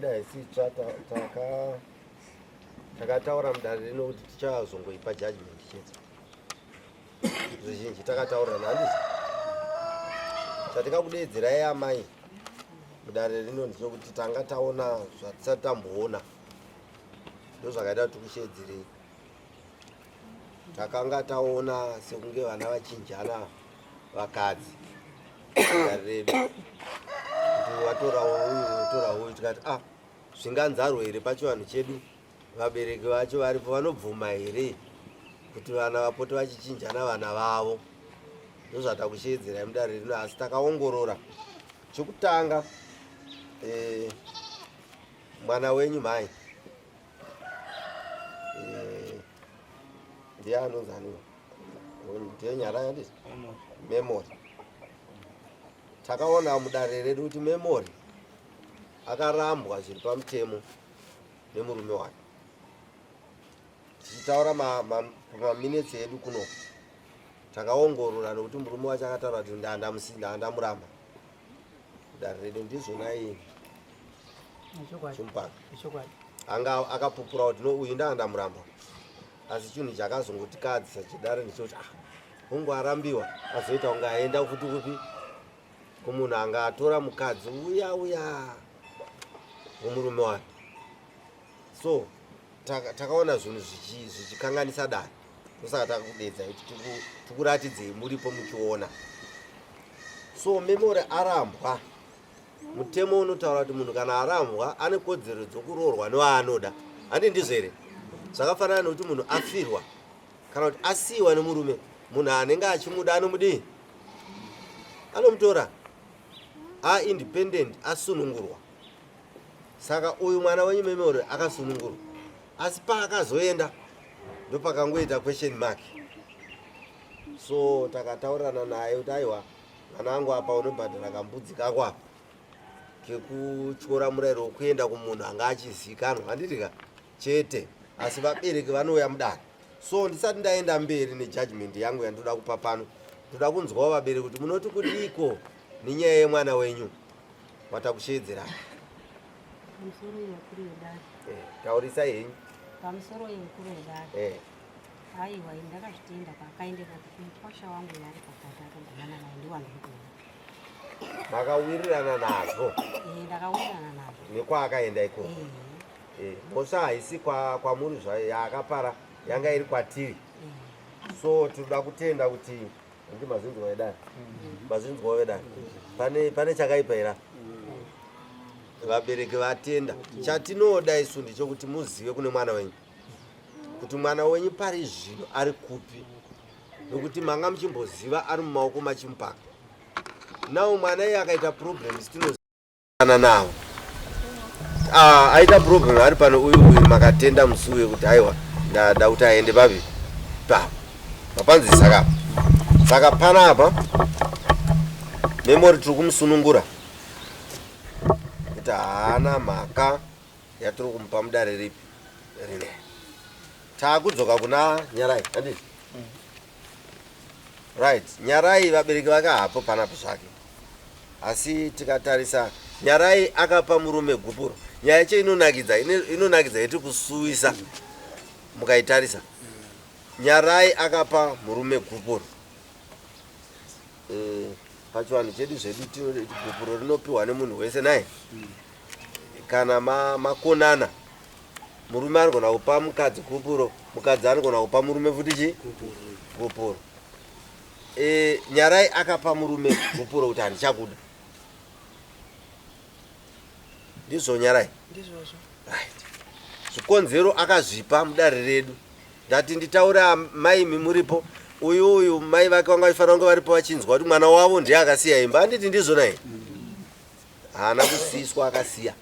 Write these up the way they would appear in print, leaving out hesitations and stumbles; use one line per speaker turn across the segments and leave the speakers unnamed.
Nyaya yedu haisi itsva, takataura mudare rino kuti tichazongoipa judgment chete. Zvizhinji takataurirana, handizvo? Chatikakudeedzerai amai mudare rino ndechekuti tanga taona zvatisati tamboona, ndozvakaita kuti tikusheedzerei. Takanga taona sekunge vana vachinjana vakadzi dare redu, kuti watora uyu, watora uyu, tikati ah, zvinganzarwo here pachivanhu chedu? Vabereki vacho varipo, vanobvuma here kuti vana vapote vachichinjana vana vavo? Ndozvatakusheedzerai mudare rino. Asi takaongorora chokutanga, mwana wenyu mhai, ndiye anonzi aniwa, ndiye Nyarai, handiti? Memory. Takaona mudare redu kuti Memory akarambwa zviri pamutemo nemurume wake. Tichitaura pamaminetsi edu kuno, takaongorora nokuti murume wacho akataura kuti ndandamuramba mudare redu. Ndizvona iyi, Chimupaka? Anga akapupura kuti no, uyu ndandamuramba. Asi chinhu chakazongotikadzisa chidare ndechekuti ah, hungu arambiwa, azoita kunge aenda futi kupi? Kumunhu anga atora mukadzi uya uya wemurume wake. So takaona zvinhu zvichikanganisa dare, ndosaka takudedzai kuti tikuratidzei muripo muchiona. So Memory arambwa. Mutemo unotaura kuti munhu kana arambwa ane kodzero dzokuroorwa newaanoda, handi ndizvo here? Zvakafanana nekuti munhu afirwa kana kuti asiyiwa nemurume, munhu anenge achimuda anomudii? Anomutora, aindependent, asunungurwa. Saka uyu mwana wenyu Memory akasunungurwa, asi paakazoenda ndopakangoita question mark. So takataurirana naye kuti aiwa, mwana wangu, apa unobhadhara kambudzi kako apa kekutyora murayiro wekuenda kumunhu anga achizikanwa, handiti ka? Chete, asi vabereki vanouya mudare. So ndisati ndaenda mberi nejudgment yangu yandoda kupa pano, ndoda kunzwawo vabereki kuti munoti kudiko nenyaya yemwana wenyu watakusheedzerai.
Pamusoro yevakuru vedare.
Taurisai henyu.
Pamusoro yevakuru vedare. Aiwa, ini ndakazvitenda paakaendera kuti mukwasha wangu yari pakati akagumana naye, ndiwandiri kuona.
Makawirirana nazvo?
Ndakawirirana nazvo.
Nekwaakaenda ikoko? Mhosva haisi kwamuri zvayo yaakapara, yanga iri kwatiri. So tinoda kutenda kuti ndi mazinzwa vedare, mazinzwa vedare, pane chakaipa here? Vabereki vatenda. Chatinoda isu ndechekuti muzive kune mwana wenyu, kuti mwana wenyu pari zvino ari kupi, nokuti manga muchimboziva ari mumaoko maChimupaka. Nawo mwana iye akaita problems tinozana nawo. Ah, aita problem ari pano uyu uyu, makatenda musi uyu kuti aiwa, ndada kuti aende papi papo mapanzi. Saka panapa Memory tiri kumusunungura kuti haana mhaka yatiri kumupa mudare ripi rine. Taakudzoka kuna Nyarai, handiti? Right, Nyarai vabereki vake hapo panapo zvake, asi tikatarisa Nyarai akapa murume gupuro. Nyaya yacho inonakidza, inonakidza iti kusuwisa mukaitarisa. Nyarai akapa murume gupuro. Pachivanhu chedu zvedu gupuro rinopiwa nemunhu wese naye. Kana makonana, murume anogona kupa mukadzi gupuro, mukadzi anogona kupa murume futi chi gupuro. Nyarai akapa murume gupuro kuti handichakuda. Ndizvo, Nyarai?
Ndizvozvo.
Right, zvikonzero akazvipa mudare redu. Ndati nditaure maimi muripo. Uyu mai vake vanga vachifanira kunge varipo vachinzwa kuti mwana wavo ndiye akasiya imba, handiti ndizvo naye? Haana kusiyiswa, akasiya.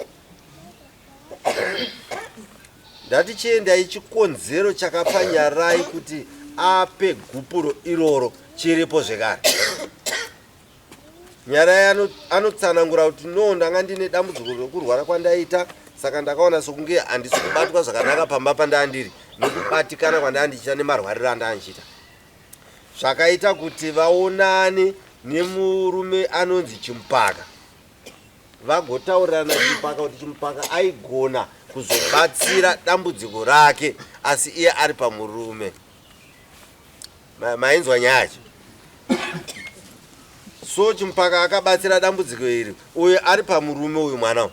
Ndati chiendai, chikonzero chakapa Nyarai kuti ape gupuro iroro chiripo zvekare. Nyarai anotsanangura kuti no, ndanga ndine dambudziko rekurwara kwandaita, saka ndakaona sokunge handisi kubatwa zvakanaka pamba pandaa ndiri, nekubatikana kwandaa ndichiita nemarwariro andaa ndichiita, zvakaita kuti vaonane nemurume anonzi Chimupaka. Vagotaurirana Chimupaka kuti Chimupaka aigona kuzobatsira dambudziko rake asi iye ari pamurume. Mainzwa nyaya yacho? So Chimupaka akabatsira dambudziko iri uyo ari pamurume uyu mwana uyu.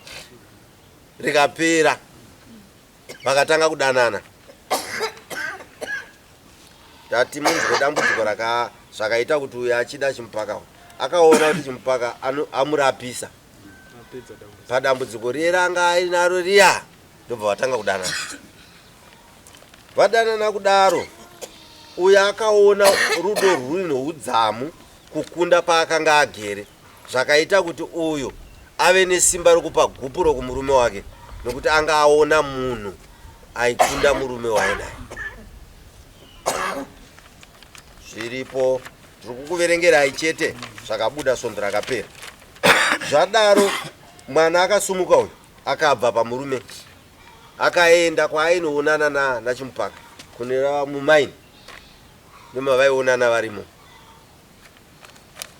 Rikapera. Vakatanga kudanana. Tati munzwe dambudziko raka zvakaita kuti uyo achida Chimupaka uyu. Akaona kuti Chimupaka amurapisa. Padambudziko riye ranga ainaro riya ndobva vatanga kudanana. Vadanana kudaro uyo akaona rudo rwuri noudzamu kukunda paakanga agere zvakaita kuti uyo ave nesimba rokupa gupuro kumurume wake nokuti anga aona munhu aikunda murume waainaye. Zviripo tiri kukuverengerai chete zvakabuda svondo rakapera. Zvadaro mwana akasumuka uyu akabva pamurume akaenda kwaainoonana naChimupaka kune mumaini nemavaionana varimo.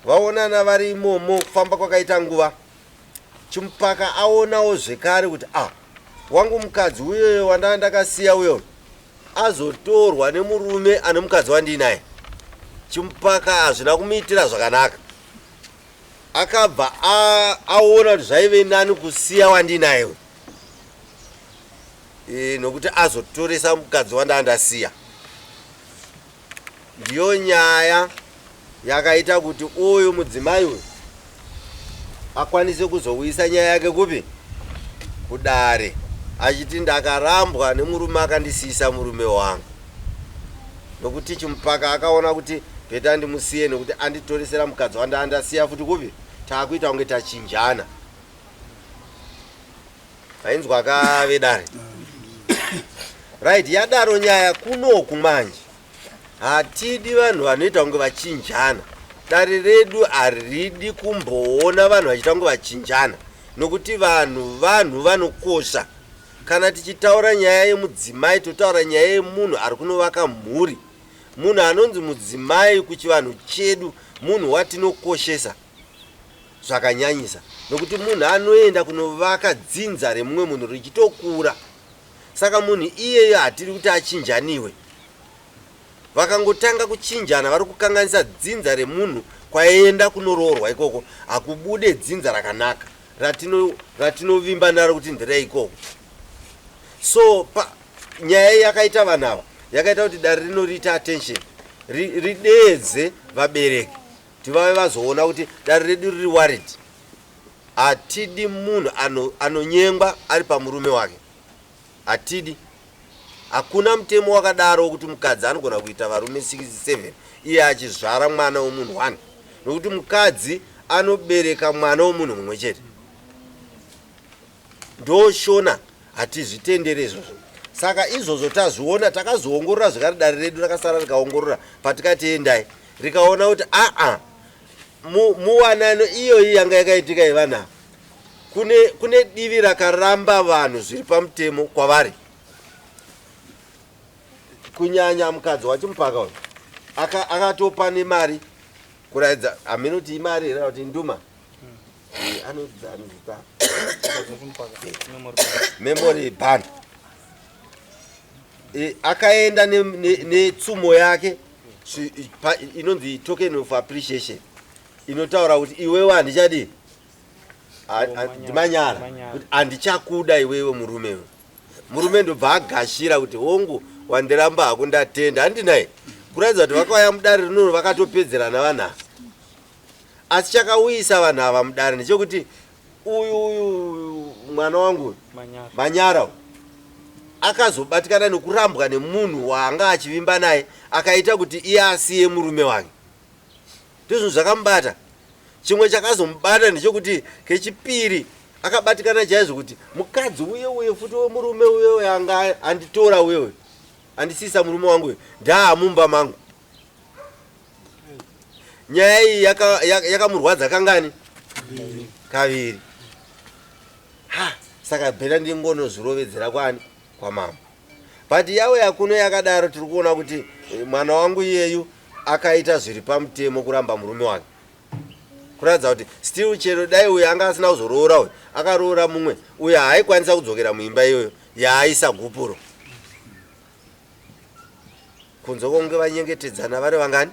Vaonana vari imomo kufamba kwakaita nguva Chimupaka aonawo zvekare kuti ah wangu mukadzi uyoyo wandanga ndakasiya uyo azotorwa nemurume ane mukadzi wandiinaye. Chimupaka hazvina kumuitira zvakanaka. Akabva aona kuti zvaive nani kusiya wandiinaye uyu e, nokuti azotoresa mukadzi wandanga ndasiya. Ndiyo nyaya yakaita kuti uyu mudzimai uyu akwanise kuzouyisa nyaya yake kupi? Kudare achiti ndakarambwa nemurume akandisiisa murume wangu. Nokuti Chimupaka akaona kuti bheta ndimusiye nokuti anditoresera mukadzi wandandasiya futi kupi? Taakuita kunge tachinjana. Ainzwa ka vedare. Right, yadaro nyaya kunoku manje. Hatidi vanhu vanoita kunge vachinjana. Dare redu haridi kumboona vanhu vachiita kunge vachinjana nokuti vanhu vanhu vanokosha. Kana tichitaura nyaya yemudzimai totaura nyaya yemunhu ari kunovaka mhuri. Munhu anonzi mudzimai kuchivanhu chedu munhu watinokoshesa zvakanyanyisa nokuti munhu anoenda kunovaka dzinza remumwe munhu richitokura. Saka munhu iyeyo hatiri kuti achinjaniwe. Vakangotanga kuchinjana vari kukanganisa dzinza remunhu kwaenda kunoroorwa ikoko hakubude dzinza rakanaka ratinovimba naro kuti ndereikoko. So pa, nyaya yakaita vanhu ava yakaita kuti dare rino riite attention rideedze vabereki kuti vave vazoona kuti dare redu riri worried. Hatidi munhu anonyengwa ano ari pamurume wake. Hatidi. Hakuna mutemo wakadaro wokuti mukadzi anogona kuita varume 67 iye achizvara mwana womunhu 1 nokuti mukadzi anobereka mwana womunhu mumwe chete. Ndoshona hatizvitendere izvozvo. Saka izvozvo tazviona takazoongorora zvekare dare redu rakasara rikaongorora patikati endai rikaona kuti aa muwanano iyoyi yanga yakaitika yevanhu ava kune, kune divi rakaramba vanhu zviri pamutemo kwavari kunyanya mukadzi wachimupaka uyu akatopa aka nemari kuratidza hameno kuti imari here kuti nduma eh, anozita memory ban eh, akaenda netsumo ne, ne yake inonzi token of appreciation inotaura kuti iwewe handichadii ndimanyara kuti handichakuda iwewe murume iwe murume ndobva agashira kuti hongu wandiramba hako ndatenda handinai kuratidza kuti vakauya mudare rinoro vakatopedzerana vanhu ava asi chakauyisa vanhu ava mudare ndechekuti uyu uyu mwana wangu manyara akazobatikana nekurambwa nemunhu waanga achivimba naye akaita kuti iye asiye murume wake ndizvo zvakamubata chimwe chakazomubata ndechekuti kechipiri akabatikana chaizvo kuti mukadzi uye uye futi wemurume uye uye anga anditora uye uye andisiisa murume wangu uyu ndaamumba mangu nyaya iyi yakamurwadza yaka kangani kaviri ha saka bhera ndingonozvirovedzera kwani kwamambo but yauya kuno yakadaro tiri kuona kuti eh, mwana wangu iyeyu akaita zviri pamutemo kuramba murume wake. Kuratidza kuti still chero dai uyu anga asina kuzoroora uyu akaroora mumwe uyu haaikwanisa kudzokera muimba iyoyo yaaisa gupuro. Kunze kwokunge vanyengetedzana vari vangani?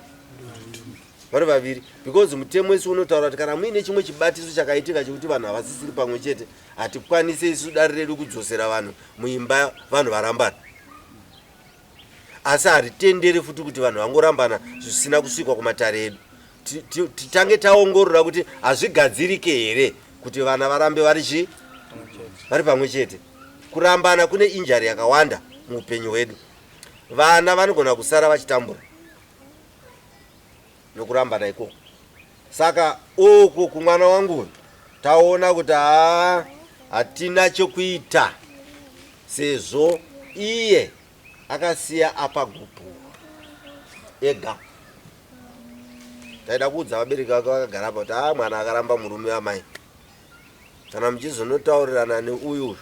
Vari vaviri. Because mutemo isu unotaura kuti kana muine chimwe chibatiso chakaitika chekuti vanhu havasisiri pamwe chete, hatikwanise isu dare redu kudzosera vanhu muimba vanhu varambana. Asi haritenderi futi kuti vanhu vangorambana zvisina kusvikwa kumatare edu. Titange taongorora kuti hazvigadzirike here kuti vana varambe vari chii? Vari pamwe chete. Kurambana kune injari yakawanda muupenyu hwedu. Vana vanogona kusara vachitambura nokurambana ikoko. Saka uku kumwana wangu uyu taona kuti haa hatina chokuita sezvo iye akasiya apa gupuro ega. Taida kuudza vabereki vake vakagara apa kuti haa mwana akaramba murume wamai. Kana muchizonotaurirana neuyu uyu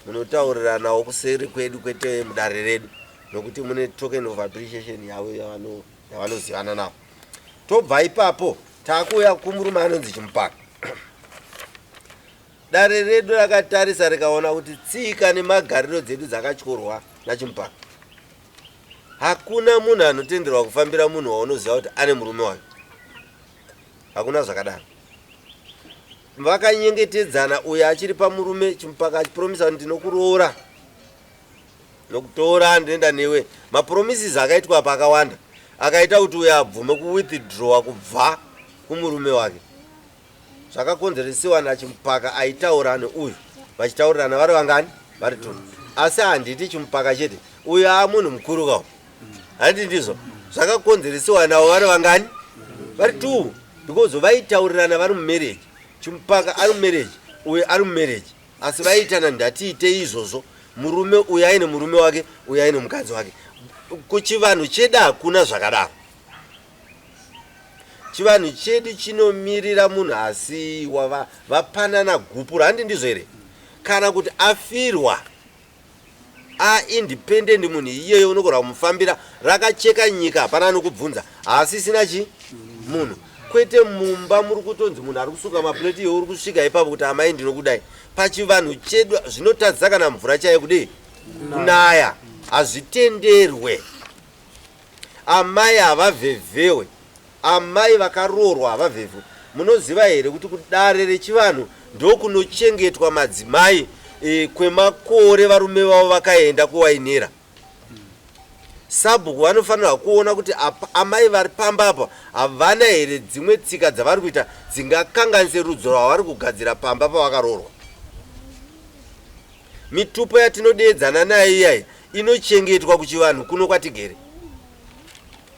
munotauriranawo kuseri kwedu kwete mudare redu nokuti mune token of appreciation yavo yavanozivana navo. Tobva ipapo takuuya kumurume anonzi Chimupaka. Dare redu rakatarisa rikaona kuti tsika nemagariro dzedu dzakatyorwa naChimupaka. Hakuna munhu anotenderwa kufambira munhu waunoziva kuti ane murume wake. Hakuna zvakadaro. Vakanyengetedzana uyo achiri pamurume Chimupaka achipromisa kuti ndinokuroora nokutora ndinoenda newe. Mapromises akaitwa apa akawanda akaita kuti uyo abvume kuwithdrawa kubva kumurume wake. Zvakakonzeresiwa naChimupaka aitaura neuyu vachitaurirana vari vangani? Vari two. Asi handiti Chimupaka chete, uyo aamunhu mukuru kawo. Handiti ndizvo zvakakonzeresiwa navo vari vangani? Vari two. Because vaitaurirana vari mumarriage. Chimupaka ari mumarriage, uyu ari mumarriage. Asi vaiitana ndatiitei izvozvo, murume uyu aine murume wake, uyu aine mukadzi wake. Kuchivanhu chedu hakuna zvakadaro. Chivanhu chedu chinomirira munhu asiiwa vapanana gupuro, handi ndizvo here? Kana kuti afirwa aindependent munhu iyeyo unogona kumufambira rakacheka nyika, hapana anokubvunza, haasisina chi munhu. Kwete mumba muri kutonzi munhu ari kusuka mapureti iwe uri kusvika ipapo kuti amai ndinokudai. Pachivanhu chedu zvinotadzisa kana mvura chaiyo kudii kunaya, hazvitenderwe. Amai havavhevhewe, amai vakaroorwa havavhevhewe. Munoziva here kuti kudare rechivanhu ndokunochengetwa madzimai kwemakore varume vavo vakaenda kuwainera? Sabhuku vanofanirwa kuona kuti amai vari pamba apa havana here dzimwe tsika dzavari kuita dzingakanganise rudzo rwavari kugadzira pamba pavakaroorwa. Mitupo yatinodeedzana nayo iyayi inochengetwa kuchivanhu kuno kwatigere.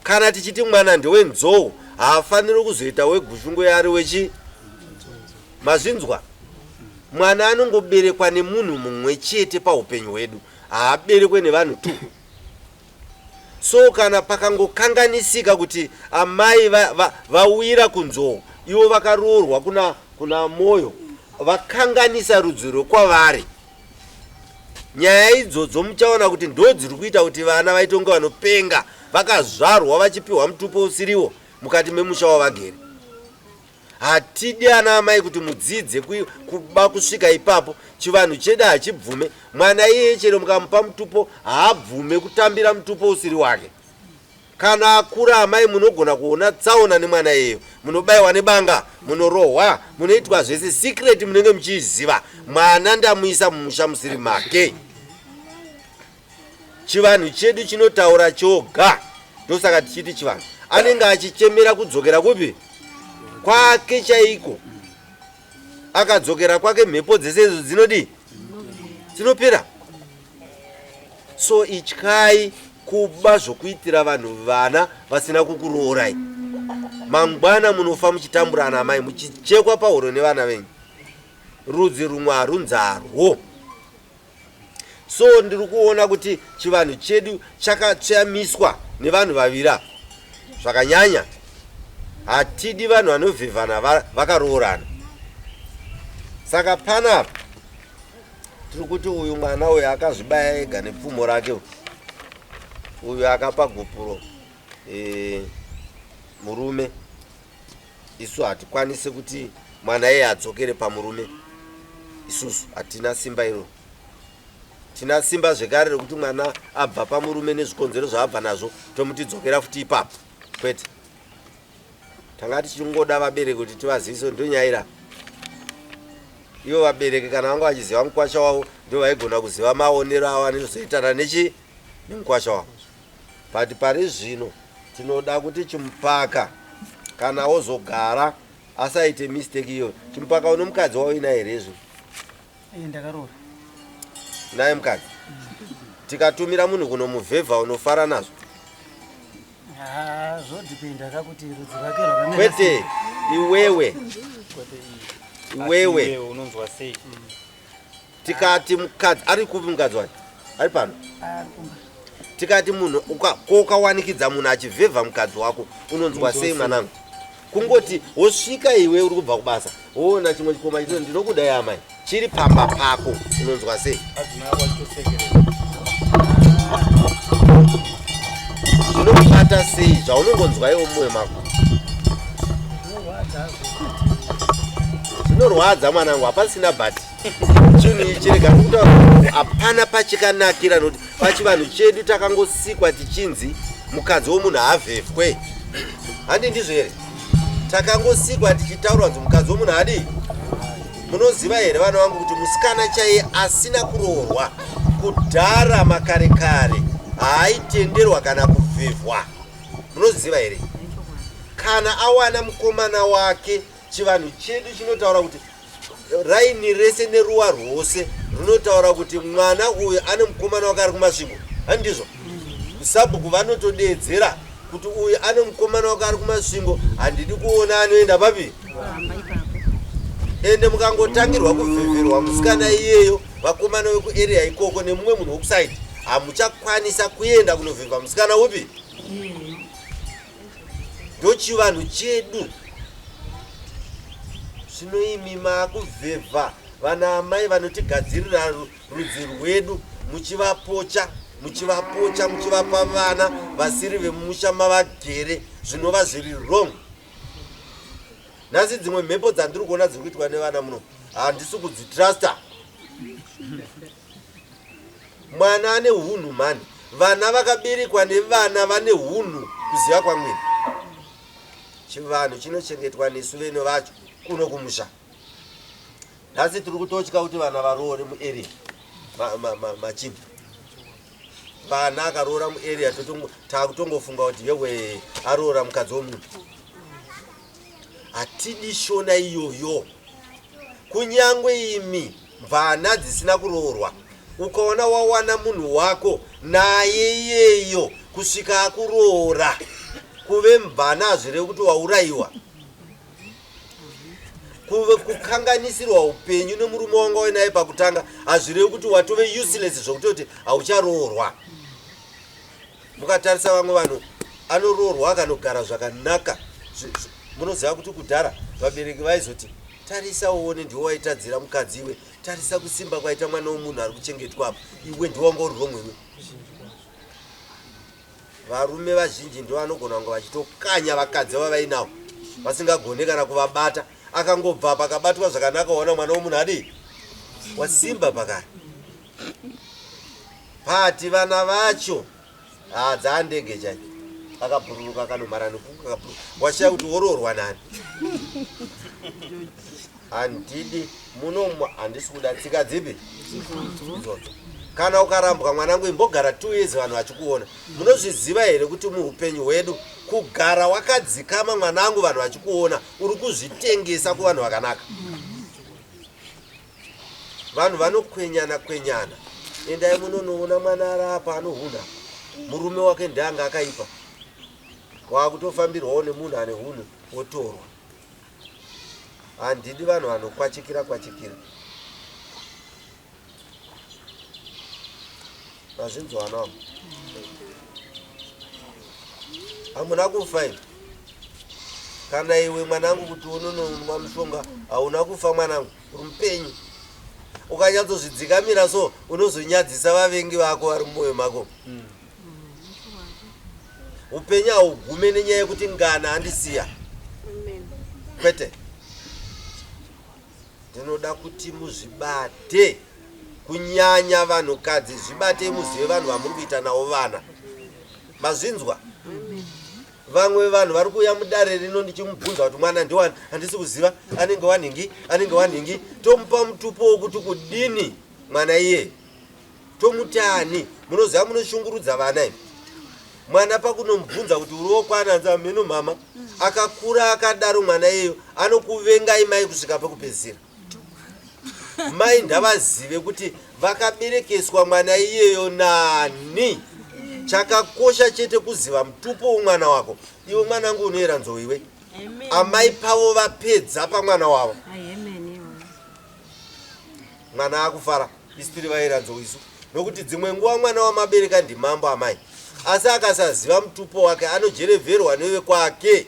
Kana tichiti mwana ndewenzou haafaniri kuzoita wegushungo ari wechi mazvinzwa. Mwana anongoberekwa nemunhu mumwe chete paupenyu hwedu, haaberekwe nevanhu tu. So kana pakangokanganisika kuti amai vawira va, va kunzou ivo vakaroorwa kuna Moyo, vakanganisa rudzi rwekwavari. Nyaya idzodzo muchaona kuti ndodziri kuita kuti vana vaite kunge vanopenga, vakazvarwa vachipiwa mutupo usiriwo mukati memusha wavagere. Hatidi ana amai kuti mudzidze kuba kusvika ipapo. Chivanhu chedu hachibvume. Mwana iyeye chero mukamupa mutupo haabvume kutambira mutupo usiri wake. Kana akura amai munogona kuona tsaona nemwana iyeyo, munobaiwa nebanga, munorohwa, munoitwa zvese, secret munenge muchiiziva. Mwana ndamuisa mumusha musiri make. Chivanhu chedu chinotaura choga, ndosaka tichiti chivanhu. Anenge achichemera kudzokera kupi? Kwake chaiko. Akadzokera kwake mhepo dzese idzo dzinodii? Dzinopera. So ityai kuba zvokuitira vanhu vana vasina kukuroorai. Mangwana munofa muchitambura ana amai, muchichekwa pahuro nevana venyu. Rudzi rumwe harunzarwo. So ndiri kuona kuti chivanhu chedu chakatsveyamiswa nevanhu vaviri ava zvakanyanya. Hatidi vanhu vanovhevhana vakaroorana. Saka panapa tiri kuti uyu mwana uyu akazvibaya ega nepfumo rake uyu. Uyu akapa gupuro murume. Isu hatikwanisi kuti mwana iye adzokere pamurume. Isusu hatina simba iro. Tina simba zvekare rekuti mwana abva pamurume nezvikonzero zvaabva nazvo tomuti dzokera futi ipapo. Kwete. Tanga tichingoda vabereki kuti tivazivise ndonyaira. Ivo vabereki kana vanga vachiziva mukwasha wavo ndo vaigona kuziva maonero avo anozoitana nechi nemukwasha wavo. But pari zvino tinoda kuti Chimupaka kana ozogara asaite mistake iyoyo. Chimupaka une mukadzi wauinaye here izvo?
Ndakaroora.
Naye mukadzi? Tikatumira munhu kunomuvhevha unofara nazvo?
Zvodhipenda kakuti rudzi rwake rwakamira.
Kwete, iwewe. Iwewe.
Unonzwa sei?
Tikati mukadzi ari kupi mukadzi wacho? Ari pano. Tikati munhu ukawanikidza munhu achivhevha mukadzi wako unonzwa sei mwanangu? Kungoti wosvika iwe uri kubva kubasa woona chimwe chikoma chito ndinokudai amai chiri pamba pako unonzwa sei? Zvinokubata sei zvaunongonzwa iwe mumwoyo mako? Zvinorwadza mwanangu, hapasina bhati. Chinhu ichi rega ndikutaura hapana pachikanakira nokuti pachivanhu chedu takangosikwa tichinzi mukadzi womunhu haavhevhwe. Handi ndizvo here? Takangosikwa tichitaurwa kunzi mukadzi womunhu haadii? Munoziva here vana vangu kuti musikana chaiye asina kuroorwa kudhara makare kare haaitenderwa kana kuvhevhwa. Munoziva here? Kana awana mukomana wake, chivanhu chedu chinotaura kuti raini rese neruwa rwose runotaura kuti mwana uyu ane mukomana wake ari kuMasvingo. Handizvo? Sabhuku vanotodeedzera kuti uyu ane mukomana wake ari kuMasvingo, handidi kuona anoenda papi. Ende mukangotangirwa kuvhevherwa musikana iyeyo, vakomana vekuarea ikoko nemumwe munhu wekusaidi, hamuchakwanisa kuenda kunovhevha musikana upi. Ndochivanhu chedu. Zvino imi maakuvhevha vana amai vanotigadzirira rudzi rwedu, muchivapocha muchivapocha muchivapa vana vasiri vemumusha mavagere, zvinova zviri wrong. Nhasi dzimwe mhepo dzandiri kuona dziri kuitwa nevana muno handisi kudzitrusta. Mwana ane hunhu mhani. Vana vakaberekwa nevana vane hunhu kuziva kwamwiri. Chivanhu chinochengetwa nesu vene vacho kuno kumusha. Nhasi tiri kutotya kuti vana varoore muarea machinda. Vana akaroora muarea takutongofunga kuti yewe aroora mukadzi womunhu. Hatidi shona iyoyo. Kunyangwe imi mvana dzisina kuroorwa, ukaona wawana munhu wako naye iyeyo kusvika akuroora, kuve mvana hazvirevi kuti waurayiwa. Kuve kukanganisirwa upenyu nemurume wanga uinaye pakutanga hazvirevi kuti watove useless zvekutoti haucharoorwa. Mukatarisa vamwe vanhu anoroorwa akanogara zvakanaka. Munoziva kuti kudhara vabereki vaizoti tarisa uone ndiwo waitadzira mukadzi iwe, tarisa kusimba kwaita mwana womunhu ari kuchengetwa apa, iwe ndiwo wanga uri wrong iwe. Varume vazhinji ndivo vanogona kunge vachitokanya vakadzi vavainawo vasingagone kana kuvabata. Akangobva pakabatwa zvakanaka waona mwana womunhu adii wasimba pakare. Pati vana vacho dzaandege chai akabhururuka akanomhara nekuka akabhururuka washaya kuti woroorwa nani. Handidi muno, handisi kuda tsika dzipi idzodzo. Kana ukarambwa mwanangu imbogara 2 years vanhu vachikuona. Munozviziva here kuti muupenyu hwedu kugara wakadzikama mwanangu vanhu vachikuona uri kuzvitengesa kuvanhu vakanaka. Vanhu vanokwenyana kwenyana. Endai munonoona mwana ari apa anohunha. Murume wake ndianga akaipa. Wakutofambirwawo nemunhu ane hunhu wotorwa. Handidi vanhu vanokwachikira kwachikira. Mazvinzwa vana vangu. Hamuna kufa imi. Kana iwe mwanangu kuti unononwa mushonga hauna kufa mwanangu, uri mupenyu. Ukanyatsozvidzikamira so unozonyadzisa vavengi vako vari mumwoyo mako. Upenyu haugume nenyaya yekuti ngana andisiya. Kwete, ndinoda kuti muzvibate, kunyanya vanhukadzi, zvibatei muzive vanhu vamuri kuita navo vana. Mazvinzwa? Vamwe vanhu vari kuuya mudare rino ndichimubvunza kuti mwana ndiwani, handisi kuziva, anenge wanhingi, anenge wanhingi. Tomupa mutupo wokuti kudini mwana iye, tomuti ani? Munoziva munoshungurudza vana imi. Mwana pakunomubvunza kuti uri wokwana, anzi hameno mama. Akakura akadaro mwana iyeyo anokuvengai mai kusvika pekupedzisira. Mai ndavazive kuti vakaberekeswa mwana iyeyo nani. Chakakosha chete kuziva mutupo womwana wako. Iwe mwanangu unoyera nzou iwe. Amai pavo vapedza pamwana wavo. Mwana akufara, isu tiri vaera nzou isu. Nokuti dzimwe nguva mwana wamabereka ndimambo amai, asi akasaziva mutupo wake anojerevherwa nevekwake.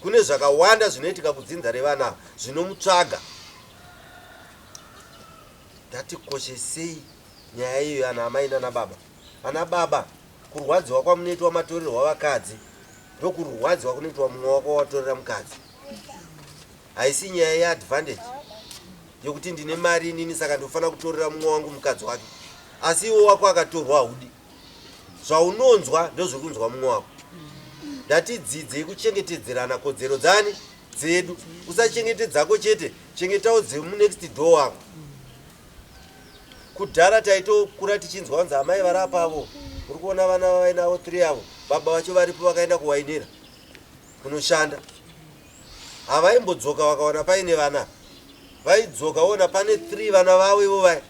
Kune zvakawanda zvinoitika kudzinza revana ava zvinomutsvaga. Ngatikoshesei nyaya iyoyo ana amai nana baba. Ana baba, kurwadziwa kwamunoitwa matorerwa vakadzi ndokurwadziwa kunoitwa mumwe wako watorera mukadzi. Haisi nyaya yeadvantage yokuti ndine mari inini saka ndinofanira kutorera mumwe wangu mukadzi wake, asi iwe wako akatorwa haudi. Zvaunonzwa ndozviri kunzwa mumwe wako. Ndatidzidzei kuchengetedzerana kodzero dzani dzedu. Usachengetedzako chete, chengetawo dzemunext door wako. Kudhara taitokura tichinzwa kunzi amai vari apavo, uri kuona vana vavainavo 3 avo, baba vacho varipo vakaenda kuwainira kunoshanda. Havaimbodzoka vakaona paine vana, vaidzoka voona pane 3 vana vavo ivo vaya.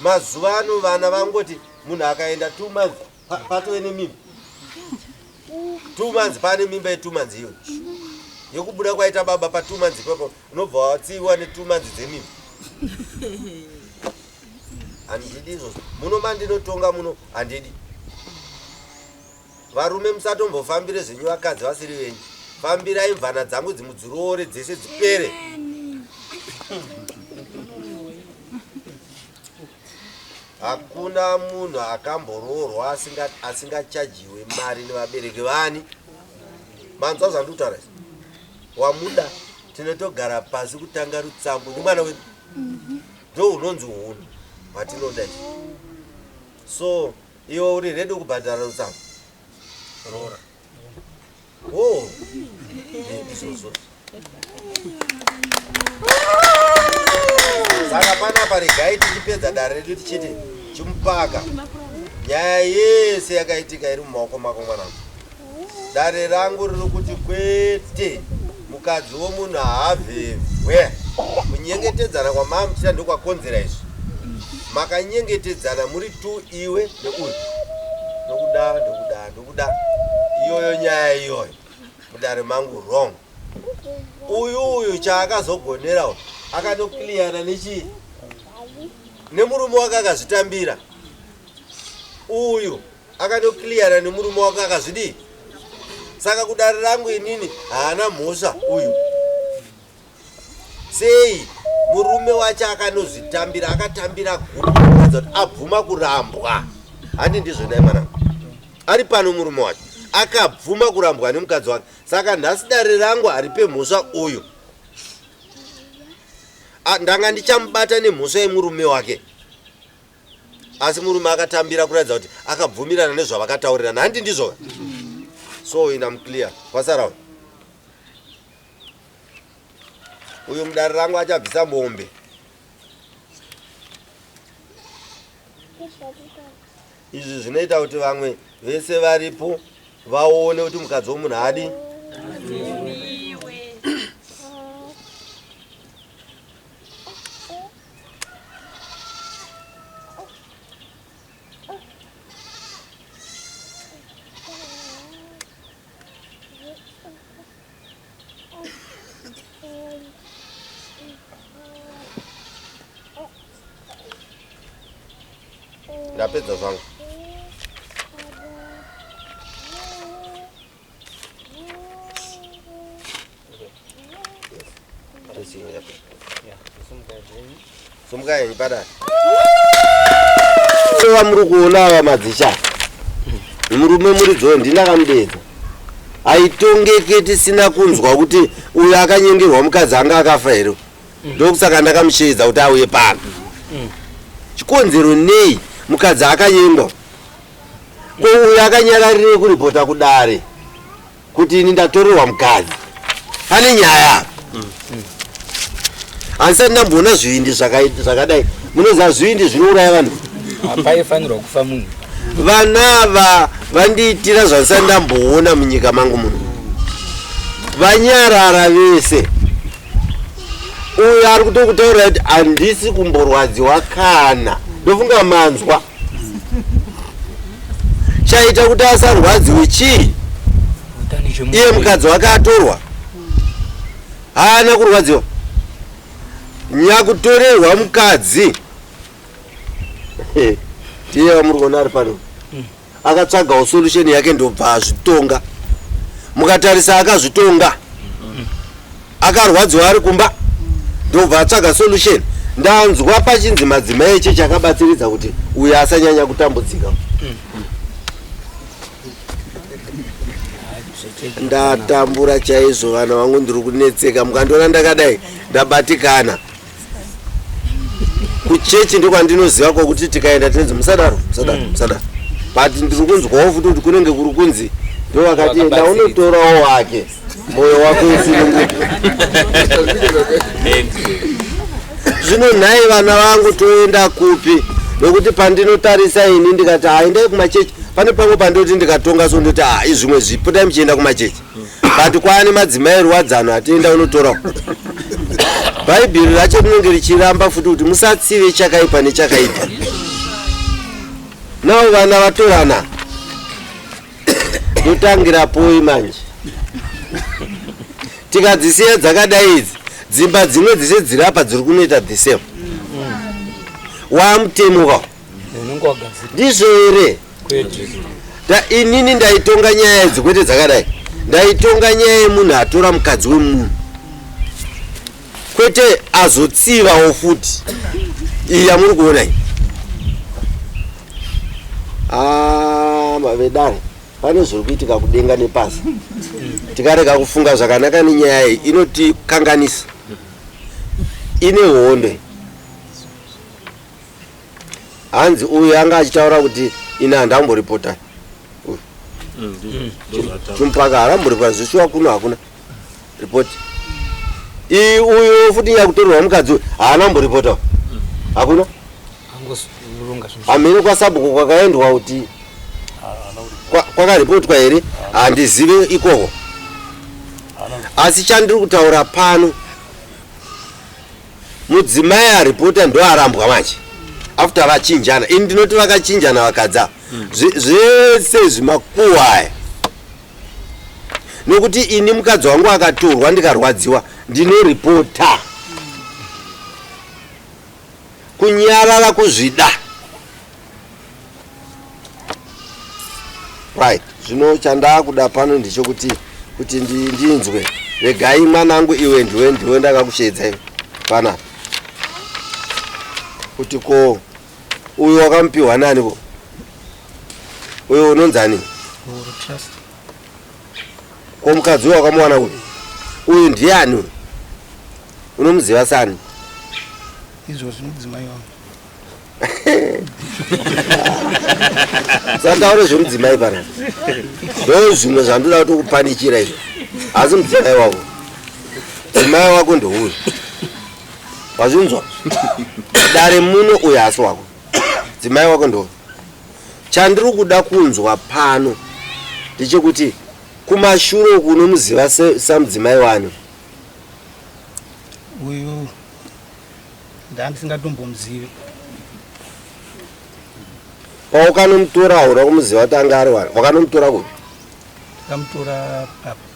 Mazuva ano vana vangoti munhu akaenda 2 months patove nemimba. 2 months pane mimba ye 2 months iyoyo. Yekubuda kwaita baba pa 2 months ipapo unobva watsiiwa ne 2 months dzemimba. Handidi izvozvo. Muno mandinotonga muno handidi. Varume musatombofambire zvenyu vakadzi vasiri venyu. Fambirai mvana dzangu dzimudziroore dzese dzipere. Hakuna munhu akamboroorwa asingachajiwe mari nevabereki vani. Manzwa zvandikutaura izvi? Wamuda tinotogara pasi kutanga rutsambo nemwana wedu. Ndo hunonzi hunhu hwatinoda izvi. So iwe uri ready kubhadhara rutsambo? Roora. Oh. Izvozvo. Saka panapa regai tichipedza dare redu tichiti chimupaka. Nyaya yese yakaitika iri mumaoko mako mwanangu. Dare rangu riri kuti kwete, mukadzi womunhu haavhevhwe. Kunyengetedzana kwamamuchita ndokwakonzera izvi. Makanyengetedzana muri tu iwe neuyu. Ndokuda, ndokuda, ndokuda. Iyoyo nyaya iyoyo mudare mangu wrong. Uyu uyu chaakazogonera uyu akanokliyana nechii nemurume wake akazvitambira. Uyu akanokliyana nemurume wake akazvidii. Saka kudare rangu inini haana mhosva uyu. Sei murume wacho akanozvitambira, akatambira gupu kuratidza kuti abvuma kurambwa. Handi ndizvo dai mwanangu ari pano murume wacho akabvuma kurambwa nemukadzi wake. Saka nhasi dare rangu haripe mhosva uyu. Ndanga ndichamubata nemhosva yemurume wake, asi murume akatambira kuratidza kuti akabvumirana nezvavakataurirana. Handi ndizvo? So in am clear. Kwasara uyu. Uyu mudare rangu achabvisa mombe. Izvi zvinoita kuti vamwe vese varipo vaone kuti mukadzi womunhu haadi. Ndapedza zvangu. Sumukai henyu padare. Vamuri kuona ava madzisha, murume muridzi uyu ndini ndakamudeedza. Haitongeke tisina kunzwa kuti uyo akanyengerwa mukadzi anga akafa here. Ndokusaka ndakamusheedza kuti auye pano. Chikonzero nei mukadzi akanyengwa? Ko uyo akanyararirei kuripota kudare kuti ini ndatorerwa mukadzi? Pane nyaya. Handisati ndamboona zvivindi zvakadai. Munoziva zvivindi zvinouraya vanhu.
Hapaifanirwa kufa munhu.
Vana ava vandiitira zvandisati ndamboona munyika mangu muno. Vanyarara vese. Uyo ari kutokutaurira kuti handisi kumborwadziwa kana. Ndofunga manzwa. Chaita kuti asarwadziwe chii? Iye mukadzi wake atorwa. Haana kurwadziwa. Nyakutorerwa mukadzi. Ndiye wamuri kuona ari pano. Akatsvagawo solution yake ndobva azvitonga. Mukatarisa akazvitonga. Akarwadziwa ari kumba ndobva atsvaga solution. Ndanzwa pachinzi madzimai echechi akabatsiridza kuti uyu asanyanya kutambudzika. Ndatambura chaizvo vana vangu, ndiri kunetseka. Mukandiona ndakadai ndabatikana. Kuchechi ndokwandinoziva kwokuti tikaenda tinonzi musadaro, musadaro, musadaro. But ndiri kunzwawo futi kuti kunenge kuri kunzi ndovakati enda unotorawo wake mwoyo wako usununguke. Zvino nhai vana vangu toenda kupi? Nokuti pandinotarisa ini ndikati haendai kumachechi, pane pamwe pandoti ndikatonga so ndoti ha izvimwe zvipotai muchienda kumachechi. But kwaane madzimai ruwadzano atienda unotorawo. Bhaibheri racho rinenge richiramba futi kuti musatsive chakaipa nechakaipa. Navo vana vatorana. Ndotangira poi manje? Tikadzisiya dzakadai idzi, dzimba dzimwe dzese dziri apa dziri kunoita the same. Wamutemuka. Ndizvo here? Inini ndaitonga nyaya idzi kwete dzakadai. Ndaitonga nyaya yemunhu atora mukadzi wemunhu. Kwete azotsivawo futi. Iyi yamuri kuona iyi. Mavedare, pane zviri kuitika kudenga nepasi. Tikarega kufunga zvakanaka nenyaya iyi inotikanganisa. Ine hondo. Hanzi uyu anga achitaura kuti ini handamboripota. Chimupaka haramboripota zvishuwa kuno hakuna ripoti. Uyu futi nyakutorerwa mukadzi uyu haana mboripota. Hakuna. Hamene kwasabhuku kwakaendwa kuti kwakaripotwa here handizive ikoko. Asi chandiri kutaura pano, mudzimai aripota ndoarambwa manje after vachinjana. Ini ndinoti vakachinjana vakadza zvese zvimakuwa aya. Nokuti ini mukadzi wangu akatorwa ndikarwadziwa ndinoripota. Kunyarara kuzvida. Right, zvino chandakuda pano ndechekuti kuti ndinzwe. Regai mwanangu iwe ndiwe ndakakusheedza iwe panapa. Kuti ko uyu wakamupiwa nani ko? Uyu unonzani? Ko mukadzi uyu wakamuwana kupi? Uyu ndiani uyu? Unomuziva sani?
Izvozvi mudzimai wangu.
Sataure zvemudzimai pana. Ndo zvimwe zvandoda kutokupanikira izvo. Asi mudzimai wako. Mudzimai wako ndouyu. Wazvinzwa? Dare muno uyu asi wako. Mudzimai wako ndouyu. Chandiri kuda kunzwa pano ndechekuti kumashure uku unomuziva samudzimai wani?
Uyu ndandisingatombomuzivi.
Paukanomutora hauna kumuziva kuti anga ari wani? Wakanomutora kupi?
Ndakamutora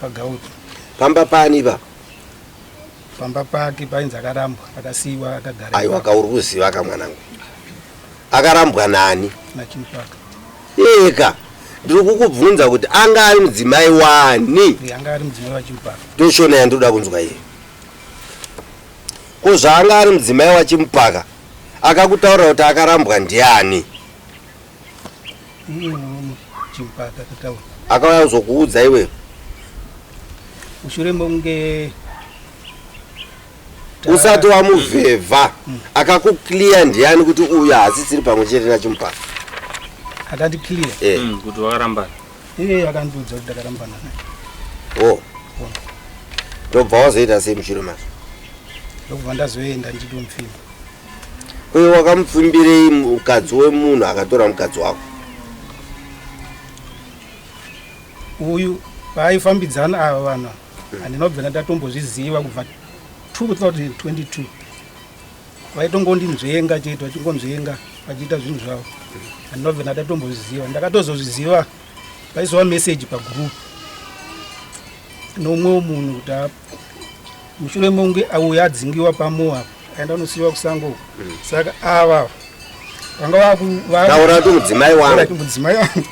pagauti.
Pamba pani ipapo?
Pamba pake painzi akarambwa, akasiyiwa akagara.
Aiwa kauri kuziva ka mwanangu. Akarambwa nani?
NaChimupaka.
Eka, ndiri kukubvunza kuti anga ari mudzimai wani?
Anga ari mudzimai waChimupaka.
Ndoshona yandoda kunzwa iye. Ko zvaanga ari mudzimai waChimupaka, akakutaurira kuti akarambwa ndiani?
Chimupaka akataura.
Akauya kuzokuudza iwewe.
Mushure mekunge
usati wamuvhevha akakuclear ndiani kuti uyu haasisiri pamwe chete nachimupaka?
Akandiclear?
Eh.
Kuti wakarambana.
Iye akandiudza kuti ndakarambana naye.
O, ndobva wazoita sei mushure mazvo?
Ndokubva ndazoenda ndichitomupfimba.
Uye wakamupfimbirei mukadzi wemunhu akatora mukadzi wako?
Uyu paaifambidzana ava vanhu ava, handina kubvira ndatombozviziva. Kubva 2022 vaitongondinzvenga chete, vachingonzvenga vachiita zvinhu zvavo. Handina kubvira ndatombozviziva. Ndakatozozviziva paisova meseji pagurupu nomumwewo munhu kuti mushure mekunge auya adzingiwa pamo apa, aenda kunosiyiwa kusango uko. Saka ava vanga
Taura kuti mudzimai wangu.
Mudzimai wangu.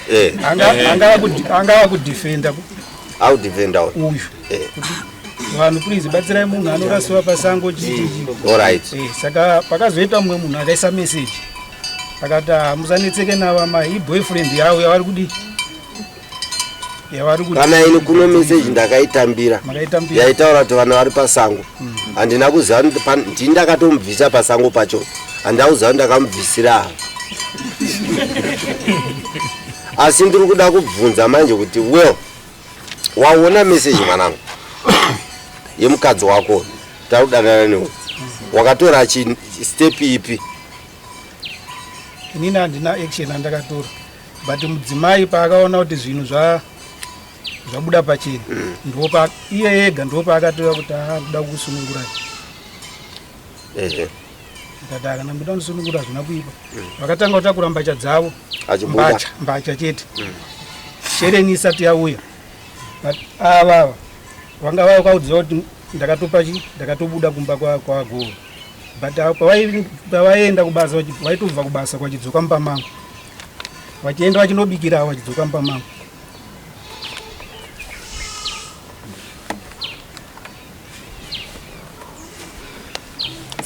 Anga vakudhifenda.
Audhifenda uyu.
Uyu. Vanhu, please batsirai munhu anorasiwa pasango, chichichi. Saka pakazoita mumwe munhu akaisa meseji akati, "Ah, musanetseke nava mai, iboyfriend yavo yavari kudi, yavari kuti."
Kana ini kuno meseji ndakaitambira.
Makaitambira.
Yaitaura kuti vana vari pasango. Handina kuziva kuti ndini ndakatomubvisa pasango pacho. Handina kuziva kuti ndakamubvisira ava, asi ndiri kuda kubvunza manje kuti, well, waona meseji mwanangu yemukadzi wako tari kudanana newe, wakatora step ipi?
Inini handina action andakatora, but mudzimai paakaona kuti zvinhu zvabuda pachena, ndopa iye ega ndopaakatora kuti, "Ah, ndoda kukusunungurai." Ndikati, "Ah, kana muda kundisunungura hazvina kuipa." Vakatanga kutakura mbatya dzavo.
Achibuda.
Mbatya chete, shereni isati yauya. But ava vanga vakaudziwa kuti ndakatopa chi ndakatobuda kumba kwagogo, but ava pavaienda kubasa, vaitobva kubasa kwachidzoka mumba mangu, vachienda vachinobikira, avo vachidzoka mumba mangu.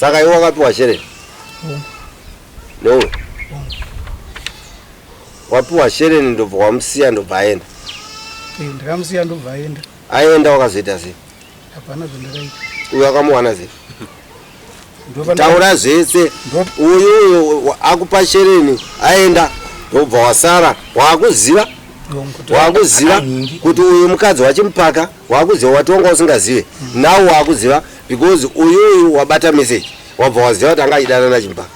Saka iwe wakapiwa shereni neuyu, wapiwa shereni, ndobva wamusiya, ndobva aenda?
Ndakamusiya, ndobva aenda.
Aenda wakazoita sei?
Hapana zvandakaita.
Uyu akamuwana sei? Taura zvese. Uyu akupa shereni, aenda, ndobva wasara waakuziva kuti uyu mukadzi wachimupaka. Waakuziva, wati wanga usingazive, now waakuziva because uyu wabata message, wabva waziva kuti anga achidanana chimupaka.